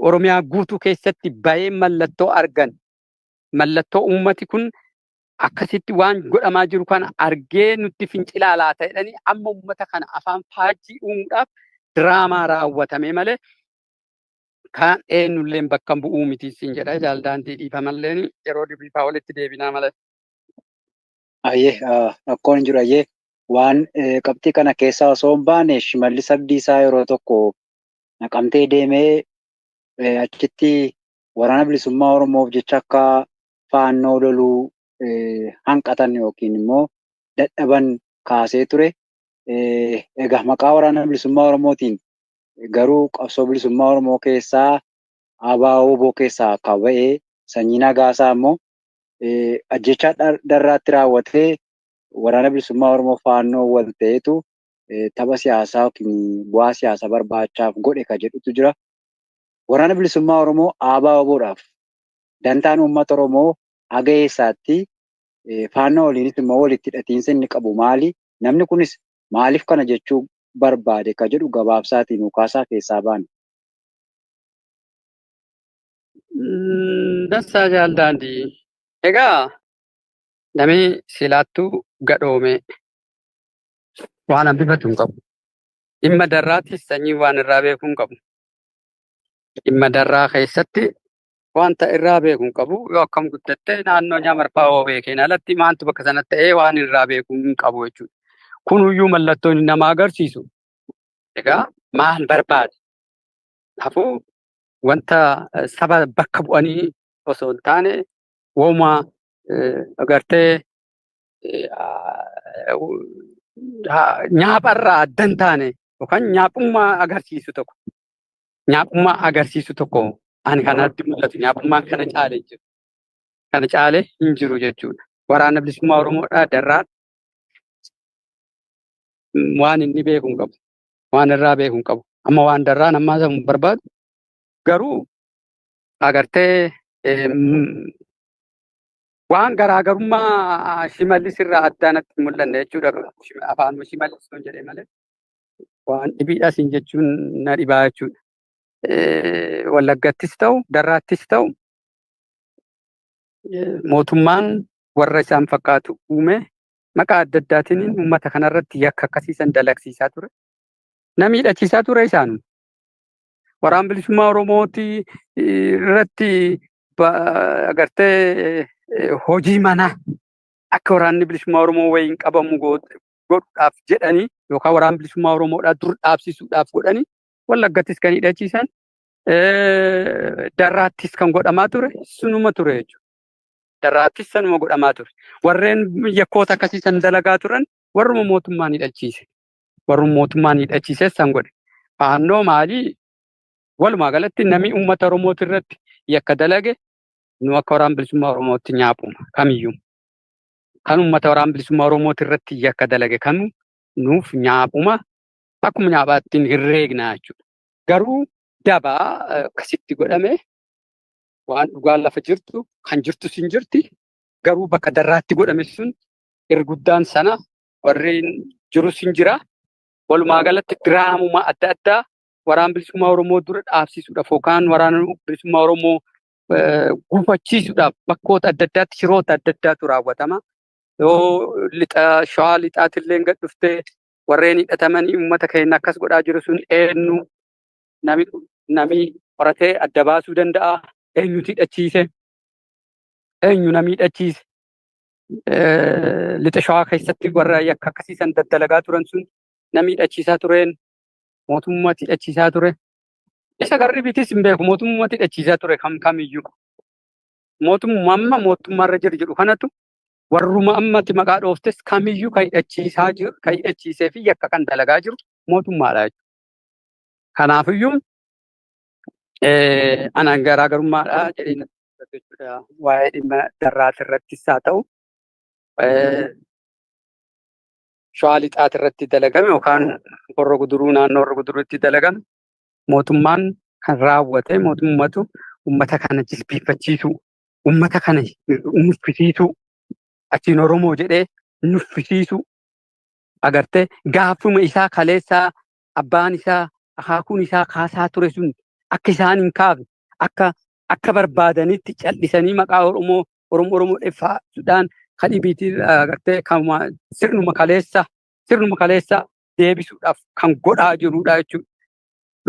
Oromiyaa guutuu keessatti bahee mallattoo argan, mallattoo ummati kun akkasitti waan godhamaa jiru kana argee nutti fincilaa laata jedhanii amma ummata kana afaan faajjii uumuudhaaf diraamaa raawwatame malee kaan eenyulleen bakka bu'uu miti siin jedha. Jaaldaantii, dhiifamalleen yeroo dhibiifaa walitti deebinaa malee. Ayyee, rakkoon hin jiru. Ayyee, waan qabxii kana keessaa osoo hin baane, Shimallis Abdiisaa yeroo tokko Naqamtee deemee achitti Waraana Bilisummaa Oromoof jecha akka Faannoo loluu hanqatan yookiin immoo dadhaban kaasee ture. Egaa maqaa Waraana Bilisummaa Oromootiin garuu qabsoo bilisummaa Oromoo keessaa ABO keessaa akka ba'e Sanyii Nagaasaa immoo ajjechaa Darraatti raawwatee Waraana Bilisummaa Oromoo Faannoo wal ta'etu tapha siyaasaa yookiin bu'aa siyaasaa barbaachaaf godhe ka jedhutu jira. Waraana Bilisummaa Oromoo ABOdhaaf dantaan uummata Oromoo haga eessaatti, Faannoo waliinis immoo walitti hidhatiinsa inni qabu maali? Namni kunis maaliif kana jechuu barbaade ka jedhu gabaabsaatiin nu kaasaa keessaa baana. Dansaa, jaaldaandii. Egaa namni silaattuu gadhoome waan hambifatu hin qabu. Dhimma Darraattis Sanyii waan irraa beekuu hin qabu. Dhimma Darraa keessatti wanta irraa beeku hin qabu. Yoo akkam guddatte naannoo nyaamarfaa hoo beekeen alatti maantu bakka sanatti ta'ee waan irraa beeku hin qabu jechuudha. Kunuyyuu mallattoo inni nama agarsiisu. Egaa maal barbaade? Kanaafuu wanta saba bakka bu'anii osoo hin taane wooma agartee nyaapharraa adda hin taane yookaan nyaaphummaa agarsiisu tokko ani kanatti mul'atu, nyaaphummaan kana caale hin jiru. Kana caale hin jiru jechuudha. Waraana Bilisummaa Oromoodhaa Darraa waan inni beeku hin qabu. Waan irraa beeku hin qabu. Amma waan Darraan ammaa san barbaadu garuu agartee waan garaagarummaa Shimallis irraa addaa natti hin mul'anne jechuudha. Afaanuma Shimallis sun jedhee malee waan dhibiidha siin jechuun na dhibaa jechuudha. Wallaggattis ta'u, Darraattis ta'u, mootummaan warra isaan fakkaatu uume maqaa adda addaatiin uummata kanarratti yakka akkasiisan dalagsiisaa ture. Namni hidhachiisaa ture isaanuma. Waraana Bilisummaa Oromooti irratti agartee hojii manaa akka Waraanni Bilisummaa Oromoo wayiin qabamu godhuudhaaf jedhanii yookaan Waraana Bilisummaa Oromoodhaa dur dhaabsisuudhaaf godhanii Wallaggattis kan hidhachiisan, Darraattis kan godhamaa ture sunuma ture jechuudha. Darraattis sanuma godhamaa ture. Warreen yakkoota akkasiisan dalagaa turan warruma mootummaan hidhachiise. Warruma mootummaan hidhachiise san godhe. Faannoo maalii, walumaa galatti namni uummata Oromooti irratti yakka dalage nu akka Waraana Bilisummaa Oromootti nyaapuma kamiyyuu. Kan uummata Waraana Bilisummaa Oromooti irratti yakka dalage kamuu nuuf nyaapuma, akkuma nyaaphaatti herreegna jechuudha. Garuu dabaa akkasitti godhame waan dhugaan lafa jirtu kan jirtus hin jirti. Garuu bakka Darraatti godhame sun irri guddaan sana warreen jirus hin jira. Walumaa galatti diraamuma adda addaa Waraana Bilisummaa Oromoo dura dhaabsisuudhaaf yookaan Waraana Bilisummaa Oromoo gufachiisuudhaaf bakkoota adda addaatti shiroota adda addaatu raawwatama. Yoo lixa Shawaa Lixaatillee gad dhuftee warreen hidhatamanii uummata keenya akkas godhaa jiru sun eenyu, nami qoratee adda baasuu danda'a. Eenyutu hidhachiise? Eenyu nami hidhachiise? Lixa Shawaa keessatti warra yakka akkasiisan daddalagaa turan sun nami hidhachiisaa tureen mootummaatti hidhachiisaa ture. Isa garri bitis hin beeku, mootummaatti hidhachiisaa ture kam kamiyyuu. Mootummaa amma mootummaarra jiru jedhu kanatu warruma ammatti maqaa dhooftes kamiyyuu kan hidhachiisaa jiru, kan hidhachiisee fi yakka kan dalagaa jiru mootummaadha jechuudha. Kanaafiyyuu ana garaagarummaadha jedhee mul'atu jechuudha. Waa'ee dhimma darraati irrattis haa ta'u, shawaa lixaati irratti dalagame yookaan Horro Guduruu, naannoo Horro Guduruutti dalagame, mootummaan kan raawwate mootummatu uummata kana jilbiiffachiisuu, uummata kana nuffisiisuu, achiin Oromoo jedhee nuffisiisuu, agartee, gaafuma isaa kaleessaa abbaan isaa, akaakuun isaa kaasaa ture sun akka isaan hin kaafne, akka barbaadanitti cal'isanii maqaa Oromoo Oromoo Oromoo dheffaadhaan kan dhibiitii, agartee, kan sirnuma kaleessa deebisuudhaaf kan godhaa jirudha jechuudha.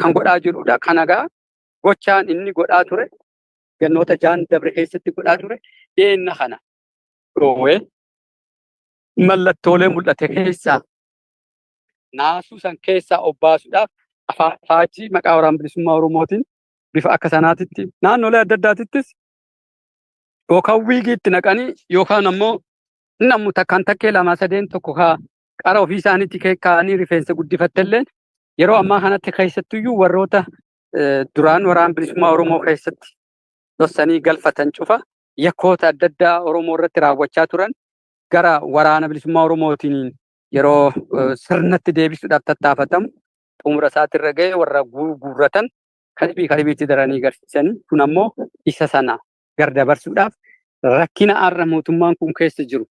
Kan godhaa jirudha. Kan egaa gochaan inni godhaa ture, gannoota 6n dabre keessatti godhaa ture, dhiyeenna kana dhoowwee mallattoolee mul'ate keessaa naasuu san keessaa obbaasuudhaaf afaan faajii maqaa Waraana Bilisummaa Oromootiin bifa akka sanaatitti naannolee adda addaatittis yookaan wiigii itti naqanii yookaan ammoo nammu takkaan takkee lama sadeen tokko kaa qara ofii isaaniitti kaa'anii rifeensa guddifattellee, yeroo ammaa kanatti keessattuyyuu warroota duraan Waraana Bilisummaa Oromoo keessatti dhossanii galfatan cufa yakkoota adda addaa Oromoo irratti raawwachaa turan gara Waraana Bilisummaa Oromootiin yeroo sirnatti deebisuudhaaf tattaafatamu, xumura isaatirra ga'e, warra guurratan kadhibii kadhibiitti daranii garsiisanii, kun ammoo isa sana gar dabarsuudhaaf rakkina har'a mootummaan kun keessa jiru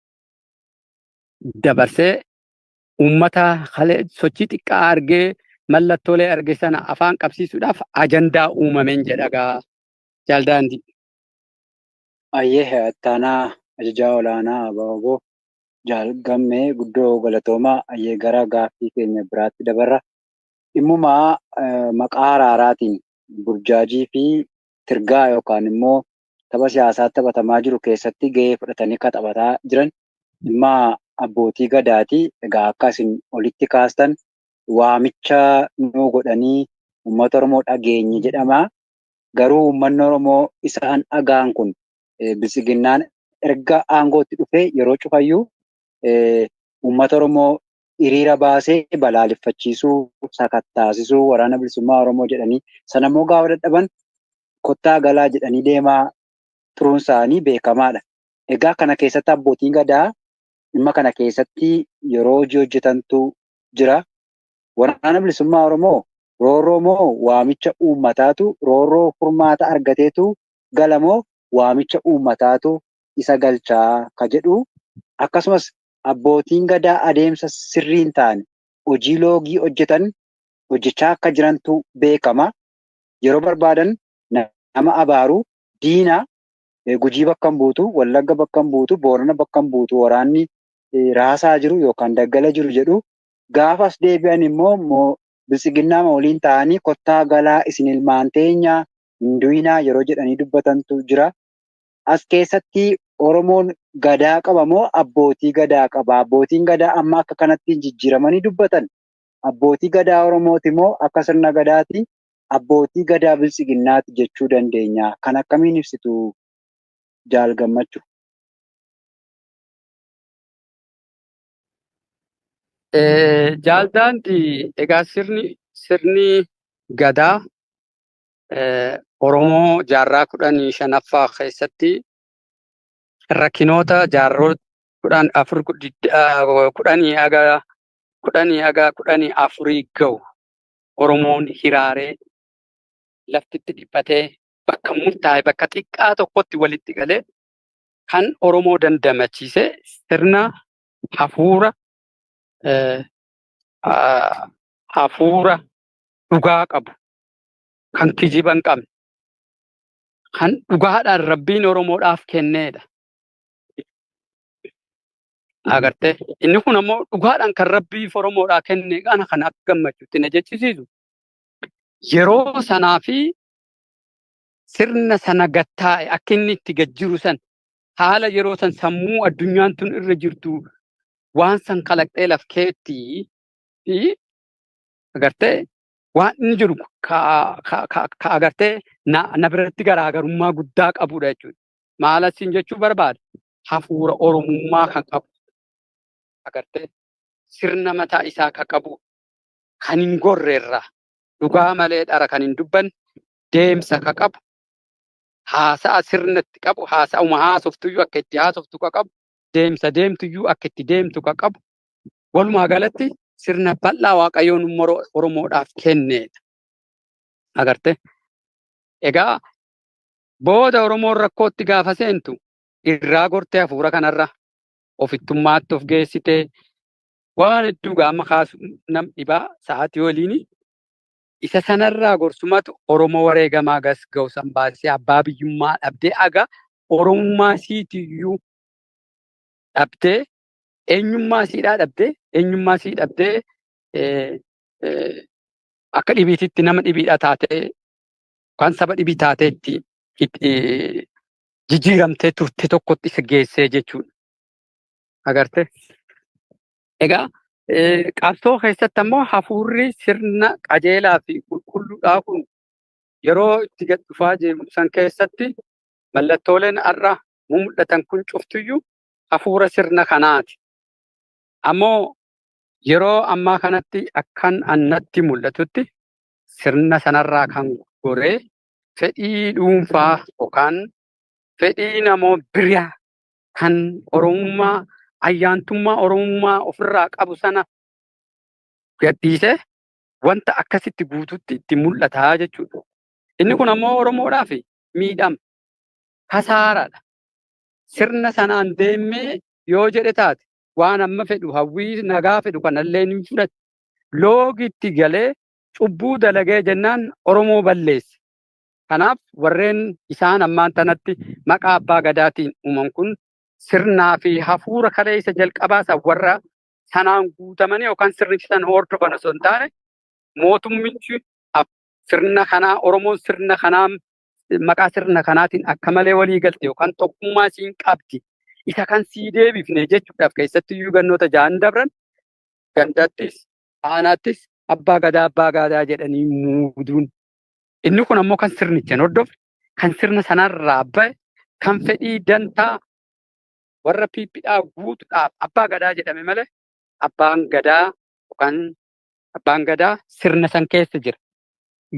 dabarsee uummata sochii xiqqaa argee, mallattoolee arge sana afaan qabsiisuudhaaf ajandaa uumameen jedha gaa, jaaldaandii. Ayyee, ittaanaa ajajaa olaanaa ABO Jaal Gammee, guddoo galatoomaa. Ayyee, gara gaaffii keenya biraatti dabarra. Dhimmumaa maqaa araaraatiin burjaajii fi tirgaa yookaan immoo tapha siyaasaa taphatamaa jiru keessatti gahee fudhatanii kan taphataa jiran dhimma abbootii gadaati. Egaa akka isin olitti kaastan waamicha nuu godhanii uummata Oromoo dhageenye jedhama. Garuu uummanni Oromoo isaan dhagaan kun, biltsiginnaan erga aangootti dhufee yeroo cufayyuu uummata Oromoo hiriira baasee balaaleffachiisuu, sakattaasisuu, Waraana Bilisummaa Oromoo jedhanii, sanammoo gaafa dadhaban kottaa galaa jedhanii deemaa turuun isaanii beekamaadha. Egaa kana keessatti abbootiin gadaa dhimma kana keessatti yeroo hojii hojjetantu jira. Waraana Bilisummaa Oromoo roorroo moo waamicha uummataatu, roorroo furmaata argateetu gala moo waamicha uummataatu isa galchaa ka jedhu, akkasumas abbootiin gadaa adeemsa sirrii hin taane, hojii loogii hojjetan hojjechaa akka jirantu beekama. Yeroo barbaadan nama abaaru, diina, Gujii bakka hin buutu, Wallagga bakka hin buutu, Boorana bakka hin buutu, waraanni raasaa jiru yookaan daggala jiru jedhu. Gaafas deebi'an immoo biltsiginnaa waliin ta'anii kottaa galaa, isin ilmaan teenya, hin du'inaa yeroo jedhanii dubbatantu jira. As keessatti Oromoon gadaa qaba moo abbootii gadaa qaba? Abbootiin gadaa amma akka kanatti jijjiiramanii dubbatan. Abbootii gadaa Oromooti moo akka sirna gadaati? Abbootii gadaa biltsiginnaati jechuu dandeenya. Kan akkamiin ibsitu, Jaal Gammachuu? Jaaldaandi, egaa sirni gadaa Oromoo jaarraa 15ffaa keessatti rakkinoota jaarraa 14, 10 haga 10 haga 14 gahu Oromoon hiraaree, laftitti dhiphatee, bakka murtaa'e, bakka xiqqaa tokkotti walitti galee kan Oromoo dandamachiise sirna hafuura dhugaa qabu, kan kijiba hin qabne, kan dhugaadhaan Rabbiin Oromoodhaaf kenneedha. Agartee, inni kun ammoo dhugaadhaan kan Rabbiif Oromoodhaa kenne kana kan akka gammachuutti na jechisiisu. Yeroo sanaa fi sirna sana gattaa'e, akka inni itti gad jiru san, haala yeroo san sammuu addunyaan tun irra jirtu waan san kalaqxee laf keettii fi, agartee, waan inni jiru ka agartee na biratti garaagarummaa guddaa qabudha jechuudha. Maal asiin jechuu barbaada? Hafuura Oromummaa kan qabu, agartee, sirna mataa isaa kan qabu, kan hin gorreerraa, dhugaa malee dhara kan hin dubbanne, deemsa kan qabu. Haasa'a sirna itti qabu, haasa'uma haasoftuyyuu akka itti haasoftu ka qabu, deemsa deemtuyyuu akka itti deemtu ka qabu. Walumaa galatti sirna bal'aa Waaqayyoon Oromoodhaaf kenneedha. Agarte? Egaa booda Oromoon rakkootti gaafa seentu irraa gortee hafuura kanarra ofittummaatti of geessitee waan hedduu gaama kaasu nam dhibaa sa'aatii waliini isa sanarraa gorsumatu Oromoo wareegamaa gas ga'u san baasee abbaa biyyummaa dhabdee aga Oromummaa siitiyyuu dhabdee eenyummaa siidhaa dhabdee eenyummaa sii dhabdee akka dhibiititti nama dhibiidha taatee kan saba dhibii taatee itti jijjiiramtee turte tokkotti isa geessee jechuudha. Agarte? Egaa qabsoo keessatti ammoo hafuurri sirna qajeelaa fi qulqulluudhaa kun yeroo itti gad dhufaa jiru san keessatti mallattooleen har'a mul'atan kun cuftuyyuu hafuura sirna kanaati. Ammoo yeroo ammaa kanatti akkan annatti mul'atutti sirna sanarraa kan goree fedhii dhuunfaa yookaan fedhii namoo biraa kan Oromummaa ayyaantummaa Oromummaa ofirraa qabu sana gadhiisee wanta akkasitti guututti itti mul'ata jechuudha. Inni kun ammoo Oromoodhaaf miidhama, kasaaraadha. Sirna sanaan deemee yoo jedhe taate waan amma fedhu hawwii nagaa fedhu kanallee ni fudhate. Loogitti galee cubbuu dalagee jennaan Oromoo balleesse. Kanaaf warreen isaan ammaan tanatti maqaa abbaa gadaatiin uuman kun sirnaa fi hafuura kaleessa jalqabaa san warra sanaan guutamanii yookaan sirnicha san hordofan osoo hin taane mootummichi sirna kanaa Oromoon sirna kanaa maqaa sirna kanaatiin akka malee walii galte yookaan tokkummaa siin qabdi isa kan sii deebifne jechuudhaaf keessatti iyyuu gannoota ja'an dabran gandattis aanaattis abbaa gadaa abbaa gadaa jedhanii muuduun. Inni kun ammoo kan sirnicha hin hordofne, kan sirna sanarraa ba'e, kan fedhii dantaa warra piippidhaa guutuudhaaf abbaa gadaa jedhame malee abbaan gadaa yookaan abbaan gadaa sirna san keessa jira.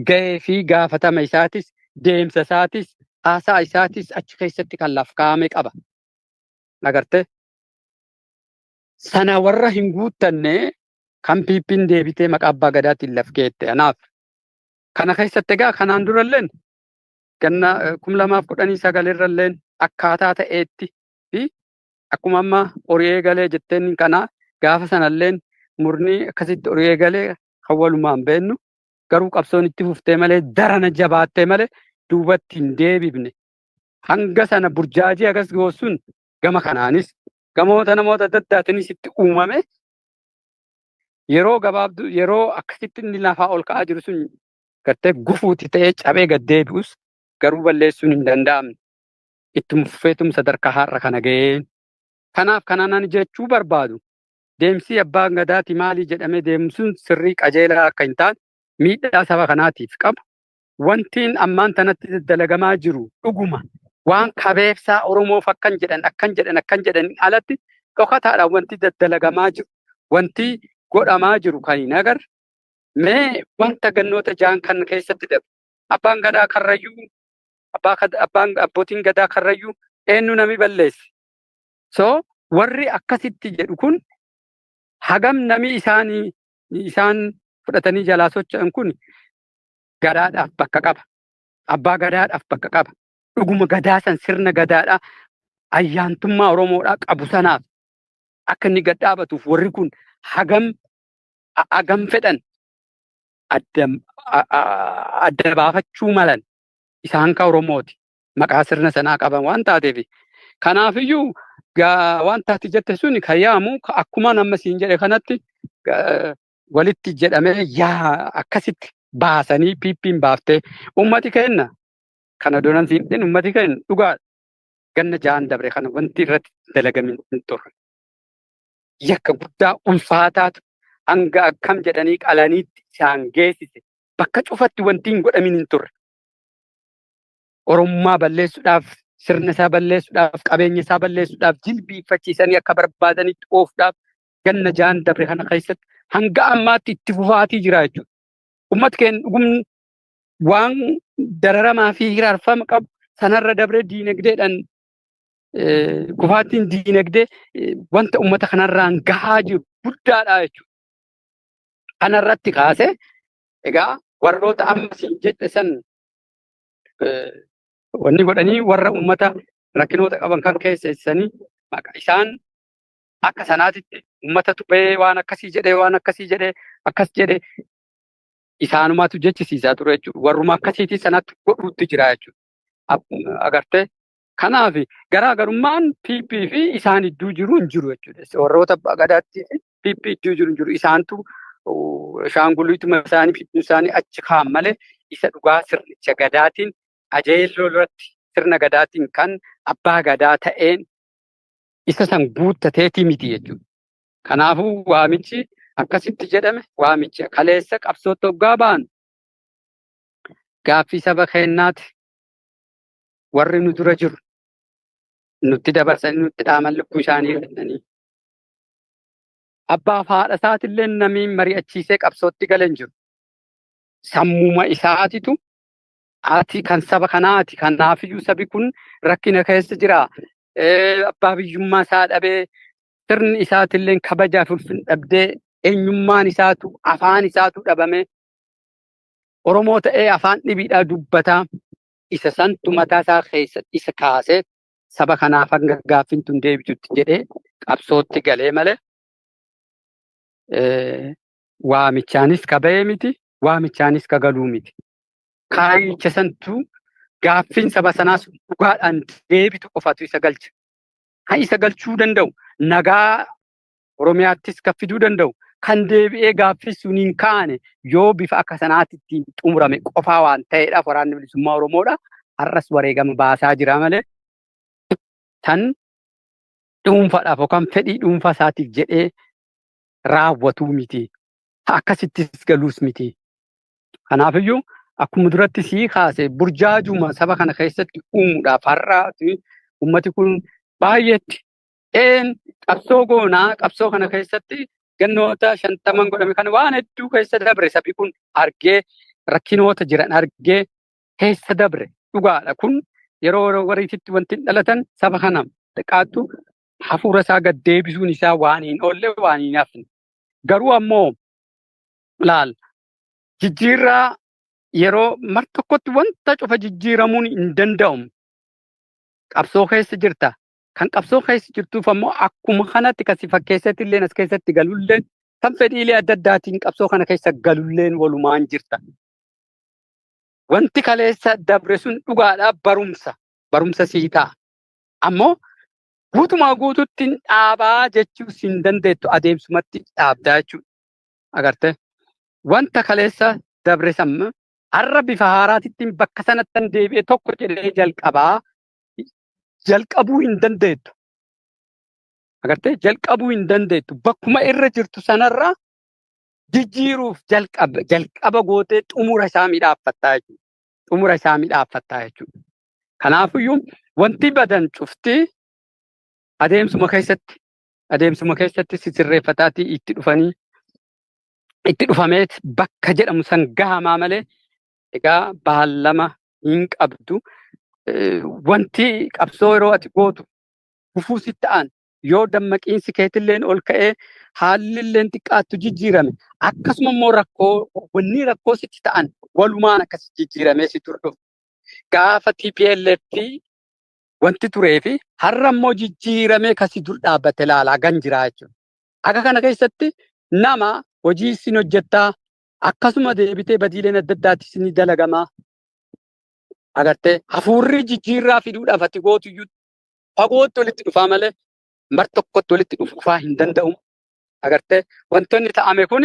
Gahee fi gaafatama isaatis, deemsa isaatis, haasaa isaatis achi keessatti kan laf kaa'ame qaba. Agartee? Sana warra hin guuttanne kan piippiin deebitee maqaa abbaa gadaatiin laf keette anaaf. Kana keessatti egaa kanaan duralleen ganna 2019 irralleen akkaataa ta'eetti fi akkuma amma horii eegalee jetteen kana gaafa sanalleen murni akkasitti horii eegalee kan walumaan beennu garuu qabsoon itti fuftee malee darana jabaattee malee duubatti hin deebifne. Hanga sana burjaajii agas goossuun gama kanaanis gamoota namoota adda addaatiinis itti uumame yeroo gabaabduu yeroo akkasitti inni lafaa ol ka'aa jiru sun gartee gufuuti ta'ee cabee gad deebi'us garuu balleessuun hin danda'amne. Ittuma fufeetum sadarkaa har'a kana ga'ee. Kanaaf kanaan ani jechuu barbaadu deemsi abbaan gadaati maalii jedhamee deemu sun sirrii qajeelaa akka hin taane miidhaa saba kanaatiif qabu. Wantiin ammaan tanatti dalagamaa jiru dhuguma waan kabeebsaa Oromoof akkan jedhan akkan jedhan akkan jedhan alatti dhokataadhaan wanti daddalagamaa jiru wanti godhamaa jiru kan hin agarre mee wanta gannoota ja'an kan keessatti dabre abbaan gadaa karrayyuu abbaan abbootiin gadaa karrayyuu eenyu nami balleesse. So warri akkasitti jedhu kun hagam nami isaanii isaan fudhatanii jalaa socho'an kun gadaadhaaf bakka qaba. Abbaa gadaadhaaf bakka qaba. Dhuguma gadaa san sirna gadaadhaa ayyaantummaa Oromoodhaa qabu sanaaf akka inni gad dhaabatuuf warri kun hagam hagam fedhan adda baafachuu malan isaan ka Oromooti. Maqaa sirna sanaa qaban waan taateef. Kanaafiyyuu waan taati jette sun kan yaamu akkuma amma siin jedhe kanatti walitti jedhamee yaa akkasitti baasanii piippiin baaftee ummati kenna. Kana donan siin dhin ummati kenna dhugaa ganna ja'an dabre kana wanti irratti dalagamin hin turre. Yakka guddaa ulfaataatu hanga akkam jedhanii qalaniitti isaan geessise bakka cufatti wanti hin godhamin hin turre. Oromummaa balleessuudhaaf, sirna isaa balleessuudhaaf, qabeenya isaa balleessuudhaaf, jilbiiffachiisanii akka barbaadanitti oofuudhaaf ganna ja'an dabre kana keessatti hanga ammaatti itti fufaatii jira jechuudha. Uummati keenya dhugumni waan dararamaa fi hiraarfama qabu Sanarra dabree diinagdeedhaan kufaatiin diinagdee wanta uummata kanarraan gahaa jiru guddaadha jechuudha. Kanarratti kaasee egaa warroota amma siin jedhe san wanni godhanii warra uummata rakkinoota qaban kan keesseessanii maqaa isaan akka sanaatitti uummata tuphee waan akkasii jedhee waan akkasii jedhee akkas jedhee isaanumatu jechisiisaa ture jechuudha. Warruma akkasiitii sanatti godhuutti jira jechuudha. Agartee kanaaf garaagarummaan PP fi isaan idduu jiru hin jiru jechuudha. Warroota abbaa gadaattii fi PP idduu jiru hin jiru. Isaantu shaangulliituma isaanii fidduu isaanii achi kaan malee isa dhugaa sirnicha gadaatiin qajeelloo irratti sirna gadaatiin kan abbaa gadaa ta'een isa san guuttateetii miti jechuudha. Kanaafuu waamichi akkasitti jedhame waamicha kaleessa qabsootti hoggaa ba'an gaaffii saba keenyaati warri nu dura jiru nutti dabarsanii nutti dhaaman lubbuu isaanii kennanii. Abbaaf haadha isaatillee namni mari'achiisee qabsootti gale hin jiru. Sammuma isaatitu ati kan saba kanaati kanaafiyyuu sabi kun rakkina keessa jira. Abbaa biyyummaa isaa dhabee sirni isaatillee kabajaaf ulfin dhabdee eenyummaan isaatu afaan isaatu dhabame Oromoo ta'ee afaan dhibiidhaa dubbataa isa santu mataa isaa keessa isa kaasee saba kanaaf hanga gaaffiin tun deebitutti jedhee qabsootti galee malee waamichaanis ka ba'ee miti waamichaanis ka galuu miti. Kaayyicha santu gaaffiin saba sanaas dhugaadhaan deebitu qofatu isa galcha. Kan isa galchuu danda'u nagaa Oromiyaattis kan fiduu danda'u kan deebi'ee gaaffii sun hin kaane yoo bifa akka sanaatti ittiin xumurame qofaa waan ta'eedhaaf waraanni bilisummaa Oromoodha. Har'as wareegama baasaa jira malee tan dhuunfaadhaaf yookaan fedhii dhuunfaa isaatiif jedhee raawwatuu miti. Akkasittis galuus miti. Kanaafiyyuu akkuma duratti sii kaase burjaajuma saba kana keessatti uumuudhaaf har'a ummati kun baay'eetti een qabsoo goonaa qabsoo kana keessatti gannoota 50n godhame kana waan hedduu keessa dabre sabi kun argee rakkinoota jiran argee keessa dabre dhugaadha kun yeroo wariititti wanti dhalatan saba kana xiqqaattu hafuura isaa gad deebisuun isaa waan hin oolle waan hin hafne garuu ammoo laal jijjiirraa yeroo mar tokkotti wanta cufa jijjiiramuun hin danda'amu. Qabsoo keessa jirta. Kan qabsoo keessa jirtuuf ammoo akkuma kanatti kan si fakkeessetti illee as keessatti galulleen kan fedhiilee adda addaatiin qabsoo kana keessa galulleen walumaan jirta. Wanti kaleessa dabre sun dhugaadhaa barumsa. Barumsa sii ta'a. Ammoo guutumaa guututti dhaabaa jechuu siin dandeettu adeemsumatti dhaabdaa jechuudha. Agartee? Wanta kaleessa dabre san har'a bifa haaraatittiin bakka sanattan deebi'e tokko jedhee jalqabaa jalqabuu hin dandeettu. Agartee jalqabuu hin dandeettu. Bakkuma irra jirtu sanarra jijjiiruuf jalqaba jalqaba gootee xumura isaa midhaaffattaa jechuudha. Xumura isaa midhaaffattaa jechuudha. Kanaafiyyuu wanti badan cufti adeemsuma keessatti sisirreeffataatii itti dhufanii itti dhufameet bakka jedhamu san gahamaa malee egaa baallama hin qabdu. Wanti qabsoo yeroo ati gootu gufuu sitti ta'an yoo dammaqiinsi keetilleen ol ka'ee haallilleen xiqqaattu jijjiirame akkasuma immoo rakkoo wanni rakkoo sitti ta'an walumaan akkas jijjiiramee si hordofu. Gaafa TPLF wanti turee fi har'a immoo jijjiiramee kasi dur dhaabbate ilaalaa gan jiraa jechuudha. Akka kana keessatti nama hojii isin hojjettaa akkasuma deebitee badiileen adda addaattis ni dalagamaa. Agartee hafuurri jijjiirraa fiduudhaaf ati gootu iyyuu fagootti walitti dhufaa malee mar tokkotti walitti dhufaa hin danda'u. Agartee wantoonni ta'ame kun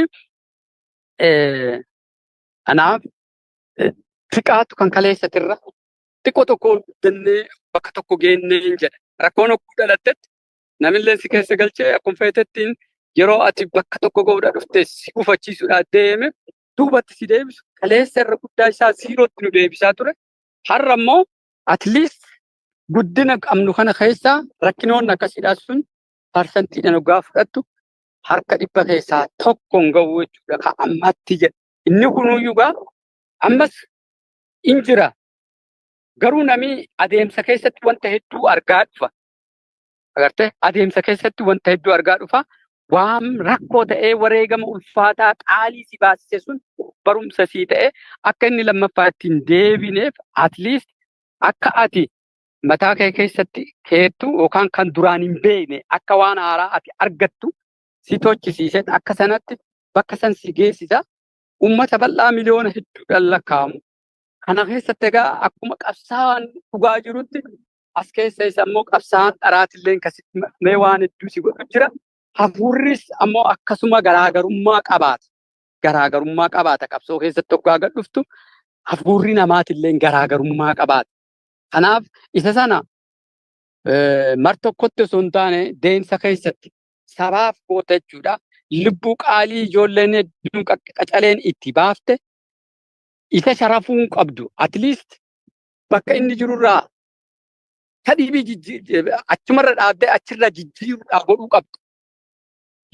anaaf xiqqaatu kan kaleessatirra xiqqoo tokko ol guddannee bakka tokko geennee hin jedha. Rakkoon hogguu dhalattetti namillee si keessa galchee akkuma feetettiin yeroo ati bakka tokko ga'uudha dhufte si gufachiisuudhaa deeme duubatti si deebisu kaleessa irra guddaa isaa zerotti nu deebisaa ture. Har'a immoo at least guddina qabnu kana keessaa rakkinoonni akkasiidhaa sun parsantiidhaan hoggaa fudhattu harka 100 keessaa tokko hin ga'u jechuudha kan ammatti jedha. Inni kunuyyuu gaa ammas in jira. Garuu namni adeemsa keessatti wanta hedduu argaa dhufa. Agartee, adeemsa keessatti wanta hedduu argaa dhufa. Waan rakkoo ta'ee wareegama ulfaataa qaalii si baasise sun barumsa sii ta'e akka inni lammaffaa ittiin deebineef, at least akka ati mataa kee keessatti keettu yookaan kan duraan hin beekne akka waan haaraa ati argattu si tochisiise, akka sanatti bakka san si geessisa. Uummata bal'aa miliyoona hedduudhaan lakkaa'amu. Kana keessatti egaa akkuma qabsaa'aan dhugaa jirutti, as keessa isa immoo qabsaa'aan dharaatillee kasitti mee waan hedduu si godhu jira. Hafuurris ammoo akkasuma garaagarummaa qabaata. Garaagarummaa qabaata. Qabsoo keessatti hoggaa gad dhuftu hafuurri namaatillee garaagarummaa qabaata. Kanaaf isa sana mar tokkotti osoo hin taane deemsa keessatti sabaaf goota jechuudha. Lubbuu qaalii ijoolleen hedduun qacaleen itti baafte isa sharafuu hin qabdu. At least bakka inni jirurraa kadhibii achumarra dhaabdee achirra jijjiiruudhaaf godhuu qabdu.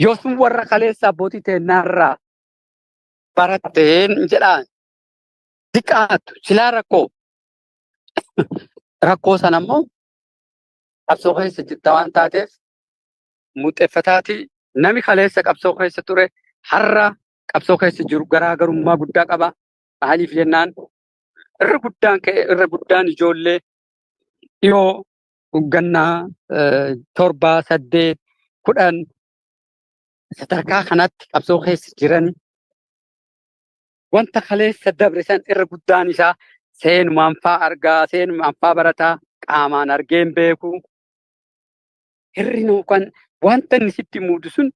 Yoo sun warra kaleessa abbootii teennaarraa baratteen jedhaan xiqqaatu silaa rakkoo sana immoo qabsoo keessa jirta waan taateef muuxeeffataati. Nami kaleessa qabsoo keessa ture har'a qabsoo keessa jiru garaagarummaa guddaa qaba. Maaliif jennaan, irra guddaan ka'e, irra guddaan ijoollee dhiyoo hoggannaa 7, 8, 10 sadarkaa kanatti qabsoo keessa jiran wanta kaleessa dabre san irra guddaan isaa seenumaan faa argaa, seenumaan faa barataa, qaamaan argeen beeku. Hirri yookaan wanta inni sitti muudu sun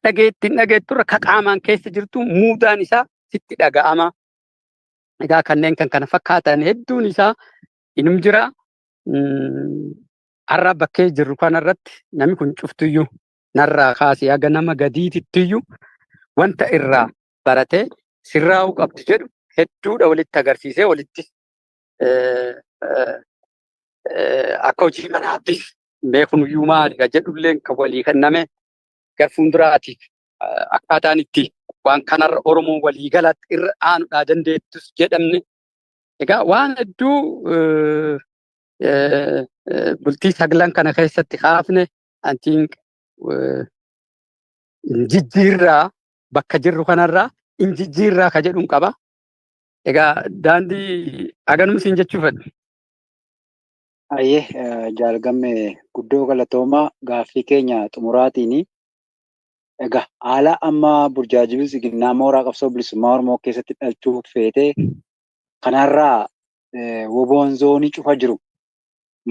dhageettiin dhageetturra ka qaamaan keessa jirtu muudaan isaa sitti dhaga'ama. Egaa kanneen kan kana fakkaatan hedduun isaa inum jira. Har'a bakkee jirru kanarratti namni kun cuftuyyuu narraa kaasee haga nama gadiitittiyyuu wanta irraa baratee sirraa'uu qabdu jedhu hedduudha walitti agarsiisee, walitti akka hojii manaattis beekunuyyuu maali ka jedhullee kan walii kenname, gara fuulduraatiif akkaataan itti waan kanarra Oromoo walii galatti irra aanuudhaa dandeettus jedhamne. Egaa waan hedduu bultii 9 kana keessatti kaafne. Antiin jijjiirraa bakka jirru kanarraa in jijjiirraa ka jedhuun qaba. Egaa daandii haganuma siin jechuu fedha. Ayyee, jaalgamme, guddoo galatoomaa. Gaaffii keenya xumuraatiin, egaa haala amma burjaajii biltsiginnaa mooraa qabsoo bilisummaa Oromoo keessatti dhalchuu feetee kanarraa woboon zoonii cufa jiru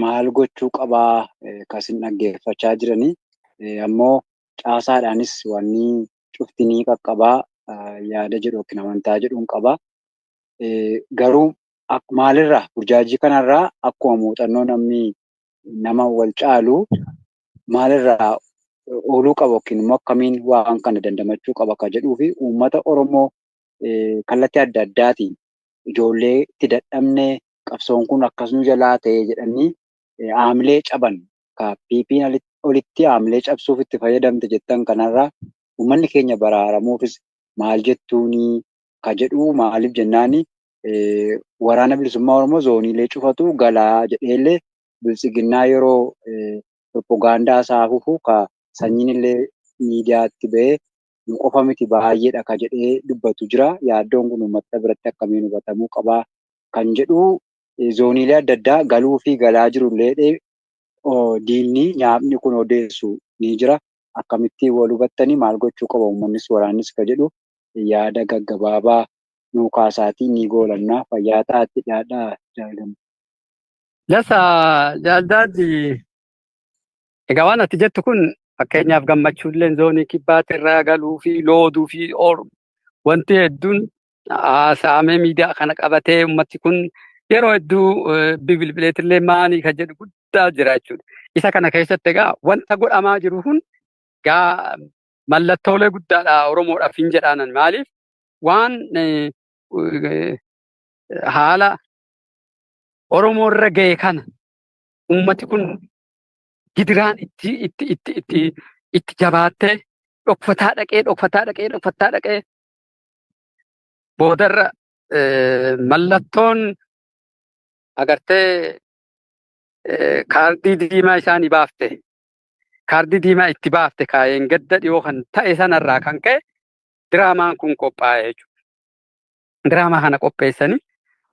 maal gochuu qabaa kasin dhaggeeffachaa jiranii, ammoo caasaadhaanis wanni cufti ni qaqqabaa yaada jedhu yookiin amantaa jedhuun qabaa. Garuu maalirraa burjaajii kanarraa akkuma muuxannoo namni nama wal caalu maalirraa ooluu qaba yookiin immoo akkamiin waan kana dandamachuu qaba ka jedhuu fi uummata Oromoo kallattii adda addaatiin ijoollee itti dadhabnee qabsoon kun akkas nu jalaa ta'e jedhanii haamilee caban ka PP'n olitti haamilee cabsuuf itti fayyadamte jettan kanarraa uummanni keenya baraaramuufis maal jettuuni ka jedhu. Maaliif jennaani, waraana bilisummaa Oromoo zooniilee cufatu galaa jedheellee biltsiginnaa yeroo propagaandaa isaa afuufu ka sanyiin illee miidiyaatti ba'ee nu qofa miti baay'eedha ka jedhee dubbatu jira. Yaaddoon kun uummata biratti akkamiin hubatamuu qabaa kan jedhu, zooniilee adda addaa galuu fi galaa jirullee diinni nyaapni kun odeessu ni jira. Akkamitti wal hubattanii, maal gochuu qaba uummannis waraannis ka jedhu yaada gaggabaabaa nuu kaasaatii ni goolannaa. Fayyaa ta'aatti dhiyaadhaa, jaalgamme. Jasa jaaldaaddi, egaa waan ati jettu kun fakkeenyaaf gammachuulleen zoonii kibbaatti irraa galuu fi looduu fi wanti hedduun haasa'amee miidiyaa kana qabatee ummatti kun yeroo hedduu bilbileetillee maanii kan jedhu guddaa jira jechuudha. Isa kana keessatti egaa wanta godhamaa jiru kun gaa mallattoolee guddaadha Oromoodhaaf hin jedhaanan. Maaliif, waan haala Oromoo irra ga'e kana ummati kun gidiraan itti itti itti itti itti jabaattee dhokfataa dhaqee, dhokfataa dhaqee, dhokfataa dhaqee boodarra mallattoon Agartee, kaardii diimaa isaanii baafte. Kaardii diimaa itti baafte kaayeen gadda dhiyoo kan ta'e sanarraa kan ka'e diraamaan kun qophaa'e jechuudha. Diraamaa kana qopheessanii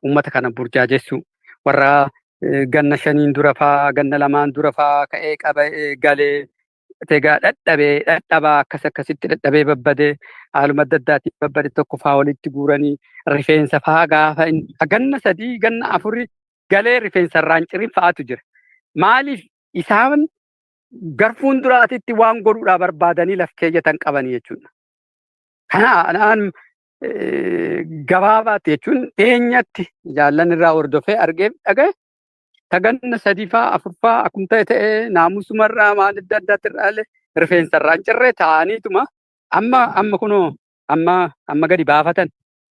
uummata kana burjaajessuu, warra ganna 5n dura faa, ganna 2n dura faa ka'ee qabee galee egaa dhadhabee dhadhabaa akkas akkasitti dhadhabee babbadee haaluma adda addaatiin babbade tokko faa walitti guuranii rifeensa faa gaafa ganna 3, ganna 4 galee rifeensa irraan cirin fa'aatu jira. Maaliif? Isaan garfuun duraatitti waan godhuudhaa barbaadanii laf keeyyatan qabanii jechuudha. Kana anaan gabaabaatti jechuun dhiyeenyatti jaallan irraa hordofee argee dhagaye, taganna 3 faa 4 faa akkuma ta'e ta'ee naamusumarraa maal adda addaatti irraalee rifeensa irraan cirree ta'aniituma amma amma kunoo amma amma gadi baafatan.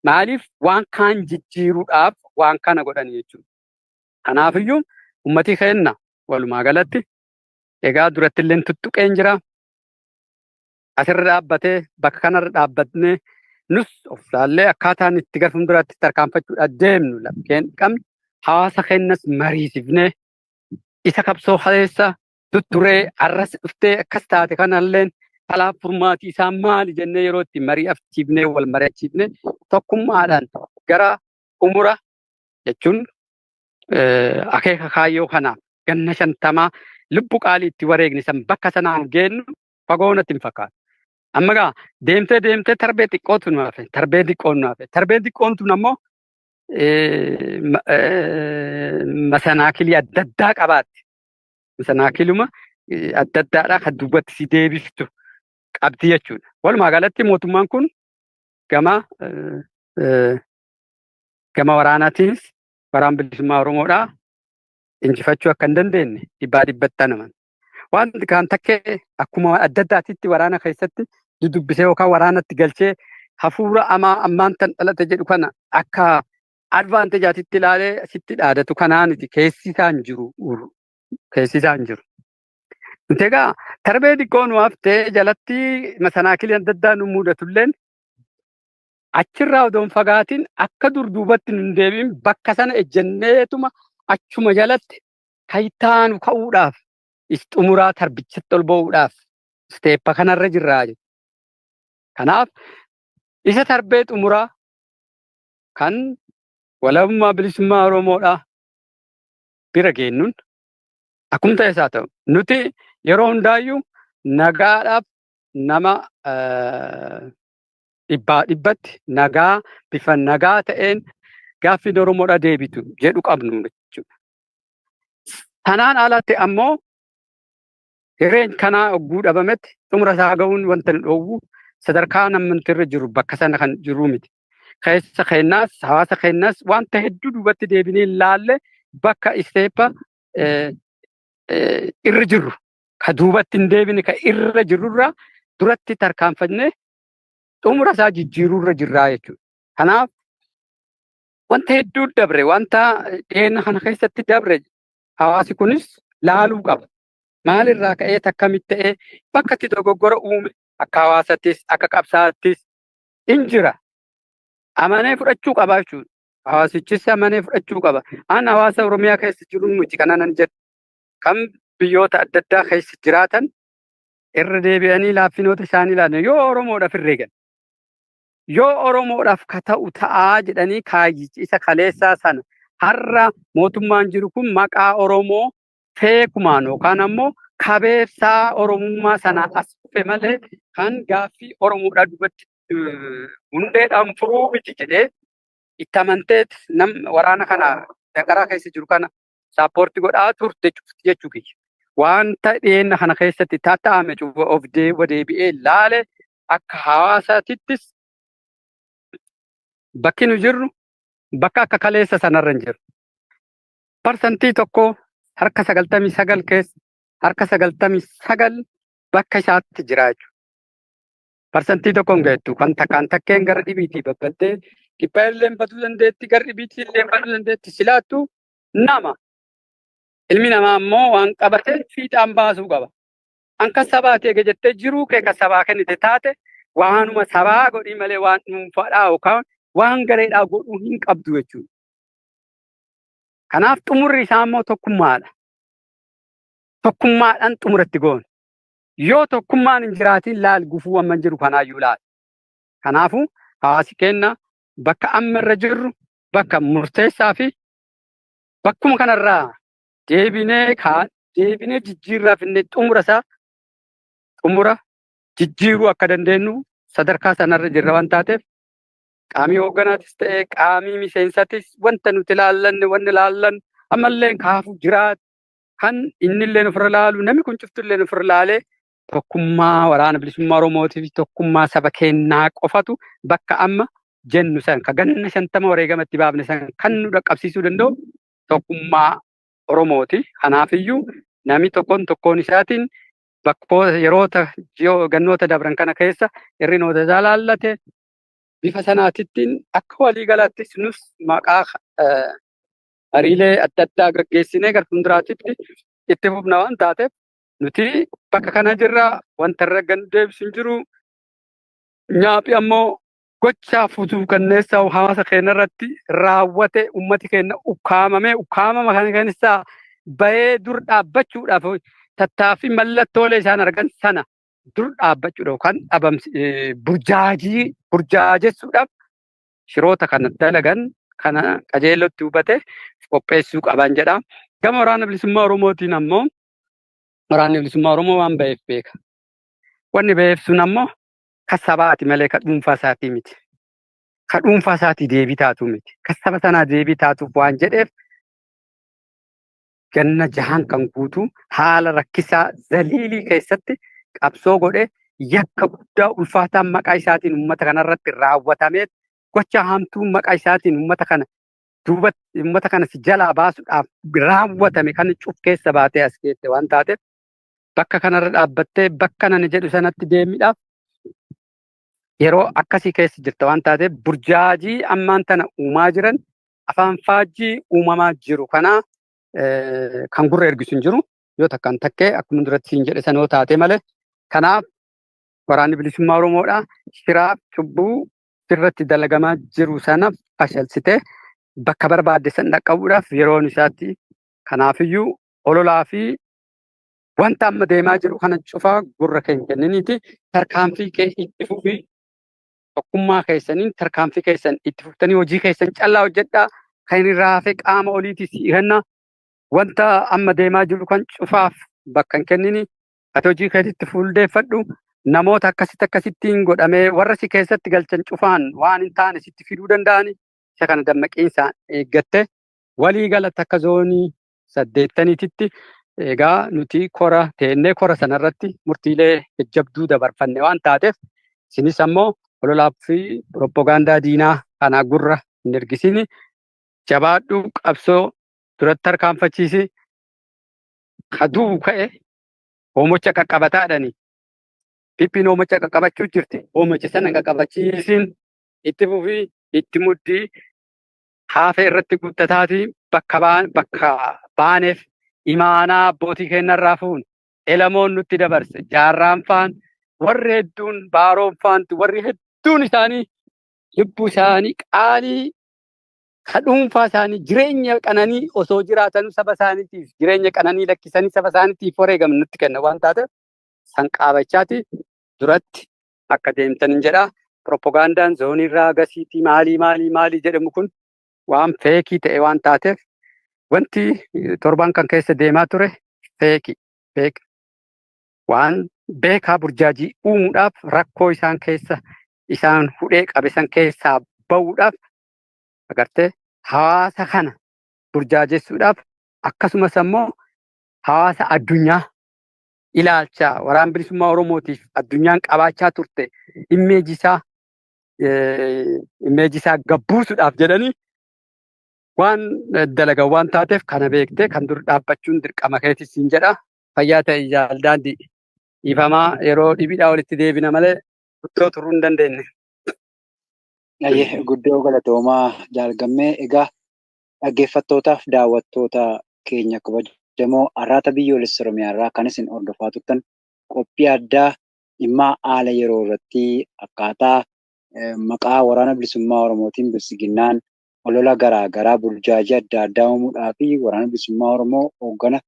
Maaliif? Waan kaan jijjiiruudhaaf waan kana godhan jechuudha. Kanaafiyyuu ummati keenna walumaa galatti egaa duratti illee tuttuqeen jira. Asirra dhaabbatee, bakka kanarra dhaabbatnee nus of laallee akkaataan itti gara fuulduraatti tarkaanfachuudhaaf deemnu lakkeen qabnu, hawaasa keenyas mariisifnee, isa qabsoo keessa tutturee arras dhuftee akkas taate kanalleen kalaaf furmaatii isaa maali jennee yeroo itti mari'achiifnee, wal mari'achiifnee, tokkummaadhaan gara xumura jechuun akeeka kaayyoo kanaaf ganna 50 lubbu qaalii itti wareegne san bakka sanaan geennu fagoo natti hin fakkaatu. Amma gaa deemtee deemtee tarbee xiqqootu nu hafe. Tarbee xiqqoon nu hafe. Tarbee xiqqoon tun ammoo masanaakilii adda addaa qabaatti. Masanaakiluma adda addaadhaa kan duubatti si deebiftu qabdi jechuudha. Walumaa galatti mootummaan kun gama waraanaatiinis waraan bilisummaa Oromoodhaa injifachuu akka hin dandeenye dhibbaa dhibbatti anaman. Waan kaan takkee akkuma adda addaatitti waraana keessatti dudubbisee yookaan waraanatti galchee hafuura amaa ammaan tan dhalate jedhu kana akka advantageaatitti ilaalee asitti dhaadatu kanaaniti keessi isaan jiru, keessi isaan jiru. Nuti egaa tarbee xiqqoo nu haftee jalatti masanaakilii adda addaa nu mudatulleen achirraa odoo hin fagaatin akka dur duubatti nu hin deebi'in, bakka sana ejjenneetuma achuma jalatti kayitaanu ka'uudhaaf is xumuraa tarbichatti ol ba'uudhaaf step kanarra jirraa jechuudha. Kanaaf isa tarbee xumuraa kan walabummaa bilisummaa Oromoodhaa bira geennuun akkuma ta'es haa ta'u, nuti yeroo hundaayyuu nagaadhaaf nama dhibbaa dhibbatti nagaa, bifa nagaa ta'een gaaffiin Oromoodhaa deebitu jedhu qabnu jechuudha. Kanaan alatti ammoo hireen kanaa ogguu dhabametti xumura isaa ga'uun wanta nu dhoowwu sadarkaa namni irra jiru bakka sana kan jiru miti. Keessa keenyaas hawaasa keenyaas wanta hedduu duubatti deebinee ilaalle bakka step irra jirru ka duubatti hin deebine ka irra jirrurraa duratti tarkaanfannee xumura isaa jijjiiruurra jirraa jechuudha. Kanaaf wanta hedduu dabre, wanta dhiyeenya kana keessatti dabre hawaasi kunis laaluu qaba. Maalirraa ka'ee akkamitti ta'ee bakka itti dogoggora uume akka hawaasattis akka qabsaattis in jira. Amanee fudhachuu qaba jechuudha. Hawaasichis amanee fudhachuu qaba. An hawaasa Oromiyaa keessa jiru miti kana nan jedhu. Kan biyyoota adda addaa keessa jiraatan irra deebi'anii laaffinoota isaanii ilaalan, yoo Oromoodhaaf herreegan. Yoo Oromoodhaaf ka ta'u ta'aa jedhanii kaayyichi isa kaleessaa sana har'a mootummaan jiru kun maqaa Oromoo feekumaan yookaan ammoo kabeessaa Oromummaa sanaa as dhufe malee kan gaaffii Oromoodhaa duubatti hundeedhaan furuu miti jedhee itti amanteet nam waraana kana danqaraa keessa jiru kana support godhaa turte jechuu kiyya. Wanta dhiyeenya kana keessatti tatta'ame cufa of deebi'ee laale akka hawaasaatittis bakki nu jirru bakka akka kaleessa sanarra hin jiru. 1% harka 99 keessa harka 99 bakka isaatti jira jechuudha. 1% hin geettu kan takkaan takkeen gara dhibiitii babbaddee dhibba illee baduu dandeetti, gara dhibiitii illee baduu dandeetti. Silaattuu nama ilmi namaa ammoo waan qabate fiixaan baasuu qaba. Anka sabaati eega jettee jiruu kee kan sabaa kennite taate waanuma sabaa godhii malee waan dhuunfaadhaa yookaan waan gareedhaa godhuu hin qabdu jechuudha. Kanaaf xumurri isaa immoo tokkummaadha. Tokkummaadhaan xumuratti goona. Yoo tokkummaan hin jiraatin laal gufuu amma jiru kanaayyuu laal. Kanaafuu hawaasi keenya bakka amma irra jirru bakka murteessaa fi bakkuma kanarraa deebinee deebinee jijjiirraa finnee xumura isaa xumura jijjiiruu akka dandeenyu sadarkaa sanarra jirra waan taateef qaamii hoogganaatis ta'ee qaamii miseensatis wanta nuti ilaallanne wanni ilaallan ammallee kaafuu jiraatu kan innillee ofirra laalu namni kun cuftullee ofirra laalee tokkummaa waraana bilisummaa Oromootii fi tokkummaa saba keenyaa qofatu bakka amma jennu san ka ganna 50 wareegamatti baafne san kan nu dhaqqabsiisuu danda'u tokkummaa Oromooti. Kanaafiyyuu namni tokkoon tokkoon isaatiin bakkoota yeroota gannoota dabran kana keessa hir'inoota isaa laallate bifa sanaatittiin akka waliigalaattis nus maqaa hariilee adda addaa gaggeessinee gara fuulduraatitti itti fufna waan taateef nuti bakka kana jirra wanta irra gan deebisu hin jiru. Nyaaphi ammoo gochaa fuutuu kanneessaa hawaasa keenya irratti raawwate ummati keenya ukkaamamee ukkaamama kana keessaa bahee dur dhaabbachuudhaaf tattaaffii mallattoolee isaan argan sana dur dhaabbachuudhaaf yookaan dhabamsi burjaajii burjaajessuudhaaf shiroota kana dalagan kana qajeelotti hubate qopheessuu qaban jedha. Gama waraana bilisummaa Oromootiin ammoo waraanni bilisummaa Oromoo waan ba'eef beeka. Wanni ba'eef sun ammoo ka sabaati malee ka dhuunfaa isaatii miti. Ka dhuunfaa isaatii deebii taatu miti. Ka saba sanaa deebii taatuuf waan jedheef ganna jahan kan guutuu haala rakkisaa zaliilii keessatti qabsoo godhe yakka guddaa ulfaataa maqaa isaatiin uummata kanarratti raawwatamee gocha hamtuu maqaa isaatiin uummata kana duuba uummata kana si jalaa baasuudhaaf raawwatame kan cuf keessa baatee as geette waan taateef bakka kanarra dhaabbattee bakka nani jedhu sanatti deemidhaaf yeroo akkasii keessa jirta waan taateef burjaajii ammaan tana uumaa jiran afaan faajjii uumamaa jiru kana kan gurra ergisu hin jiru yoo takkaan takkee akkuma duratti siin jedhe sanoo taate malee kanaaf waraanni bilisummaa Oromoodha shiraaf cubbuu sirratti dalagamaa jiru sana fashalsitee bakka barbaadde san dhaqqabuudhaaf yeroon isaatti kanaafiyyuu ololaa fi wanta amma deemaa jiru kana cufaa gurra keenya kenniniiti tarkaanfii kee itti fufii tokkummaa keessaniin tarkaanfii keessan itti fuftanii hojii keessan callaa hojjedhaa kan irraa hafe qaama oliitii si kenna wanta amma deemaa jiru kan cufaaf bakka hin kennini ati hojii keetitti fuuldeeffadhu namoota akkasitti akkasittiin godhamee warra si keessatti galchan cufaan waan hin taane sitti fiduu danda'ani isa kana dammaqiinsaan eeggatte walii galatti akka zoonii 8titti egaa nuti kora teennee kora sanarratti murtiilee jajjabduu dabarfanne waan taateef isinis ammoo ololaa fi propagaandaa diinaa kana gurra hin ergisini jabaadhu qabsoo duratti tarkaanfachiisi kaduu ka'e hoomocha qaqqabataadhani pippiin hoomocha qaqqabachuu jirti hoomocha sana qaqqabachiisin itti fufii itti muddii haafee irratti guuttataati bakka bakka baaneef imaanaa abbootii keenyarraa fuune elamoon nutti dabarse jaarraan faan warri hedduun baaroon faanti warri hedduun isaanii lubbuu isaanii qaalii ka dhuunfaa isaanii jireenya qananii osoo jiraatanuu saba isaaniitiif jireenya qananii lakkisanii saba isaaniitiif wareegaman nutti kenna waan taateef san qaabachaati duratti akka deemtan hin jedha. Propagaandaan zooniirraa gasiitii maalii maalii maalii jedhamu kun waan feekii ta'e waan taateef wanti torban kan keessa deemaa ture feekii feek waan beekaa burjaajii uumuudhaaf rakkoo isaan keessa isaan hudhee qabe san keessaa ba'uudhaaf agartee hawaasa kana burjaajessuudhaaf akkasumas ammoo hawaasa addunyaa ilaalcha waraan bilisummaa Oromootiif addunyaan qabaachaa turte immeeji isaa gabbuusuudhaaf jedhanii waan dalagan waan taateef kana beektee kan dur dhaabbachuun dirqama keetis siin jedha. Fayyaa ta'e jaal daandii dhiifamaa yeroo dhibiidhaa walitti deebina malee guddoo turuu hin dandeenye. Guddoo galatoomaa jaalgammee egaa dhaggeeffattootaaf daawwattoota keenya kabajamoo Arraata Biyyoolessa Oromiyaa irraa kan isin hordofaa turtan qophii addaa dhimma haala yeroo irratti akkaataa maqaa waraana bilisummaa Oromootiin bilisiginnaan olola garaa garaa burjaajii adda addaa uumuudhaa fi waraana bilisummaa Oromoo hooggana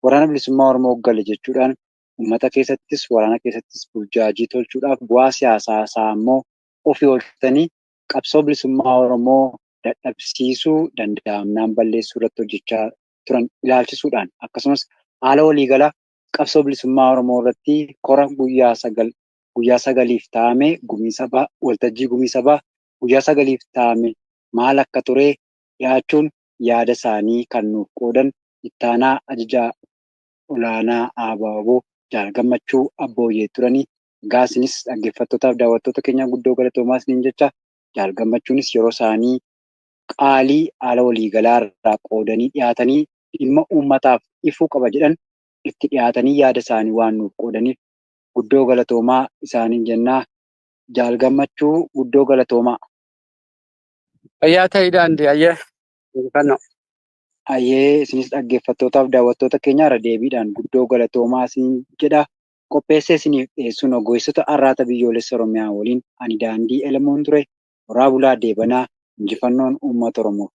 waraana bilisummaa Oromoo hooggale jechuudhaan uummata keessattis waraana keessattis burjaajii tolchuudhaaf bu'aa siyaasaa isaa immoo ofii oolchatanii qabsoo bilisummaa Oromoo dadhabsiisuu danda'amnaan balleessuu irratti hojjechaa turan ilaalchisuudhaan akkasumas haala waliigalaa qabsoo bilisummaa Oromoo irratti kora guyyaa 9 guyyaa 9f taa'ame gumii sabaa waltajjii gumii sabaa guyyaa 9f taa'ame maal akka ture dhiyaachuun yaada isaanii kan nuuf qoodan ittaanaa ajajaa olaanaa ABO Jaal Gammachuu Abbooyyee turanii. Egaa isinis dhaggeeffattootaaf daawwattoota keenya guddoo galatoomaa isiniin jecha Jaal Gammachuunis yeroo isaanii qaalii haala waliigalaa irraa qoodanii dhiyaatanii dhimma uummataaf ifuu qaba jedhan itti dhiyaatanii yaada isaanii waan nuuf qoodaniif guddoo galatoomaa isaaniin jennaa. Jaal Gammachuu guddoo galatoomaa. Fayyaa ta'ii daandii ayyee. Injifannoo. Ayyee isinis dhaggeeffattootaaf daawwattoota keenya irra deebiidhaan guddoo galatoomaa isiniin jedha. Qopheessee isiniif dhiyeessuun ogeessota Arraata Biyyoolessa Oromiyaa waliin ani Daandii Elemoon ture. Horaa bulaa deebanaa injifannoon uummata Oromoof.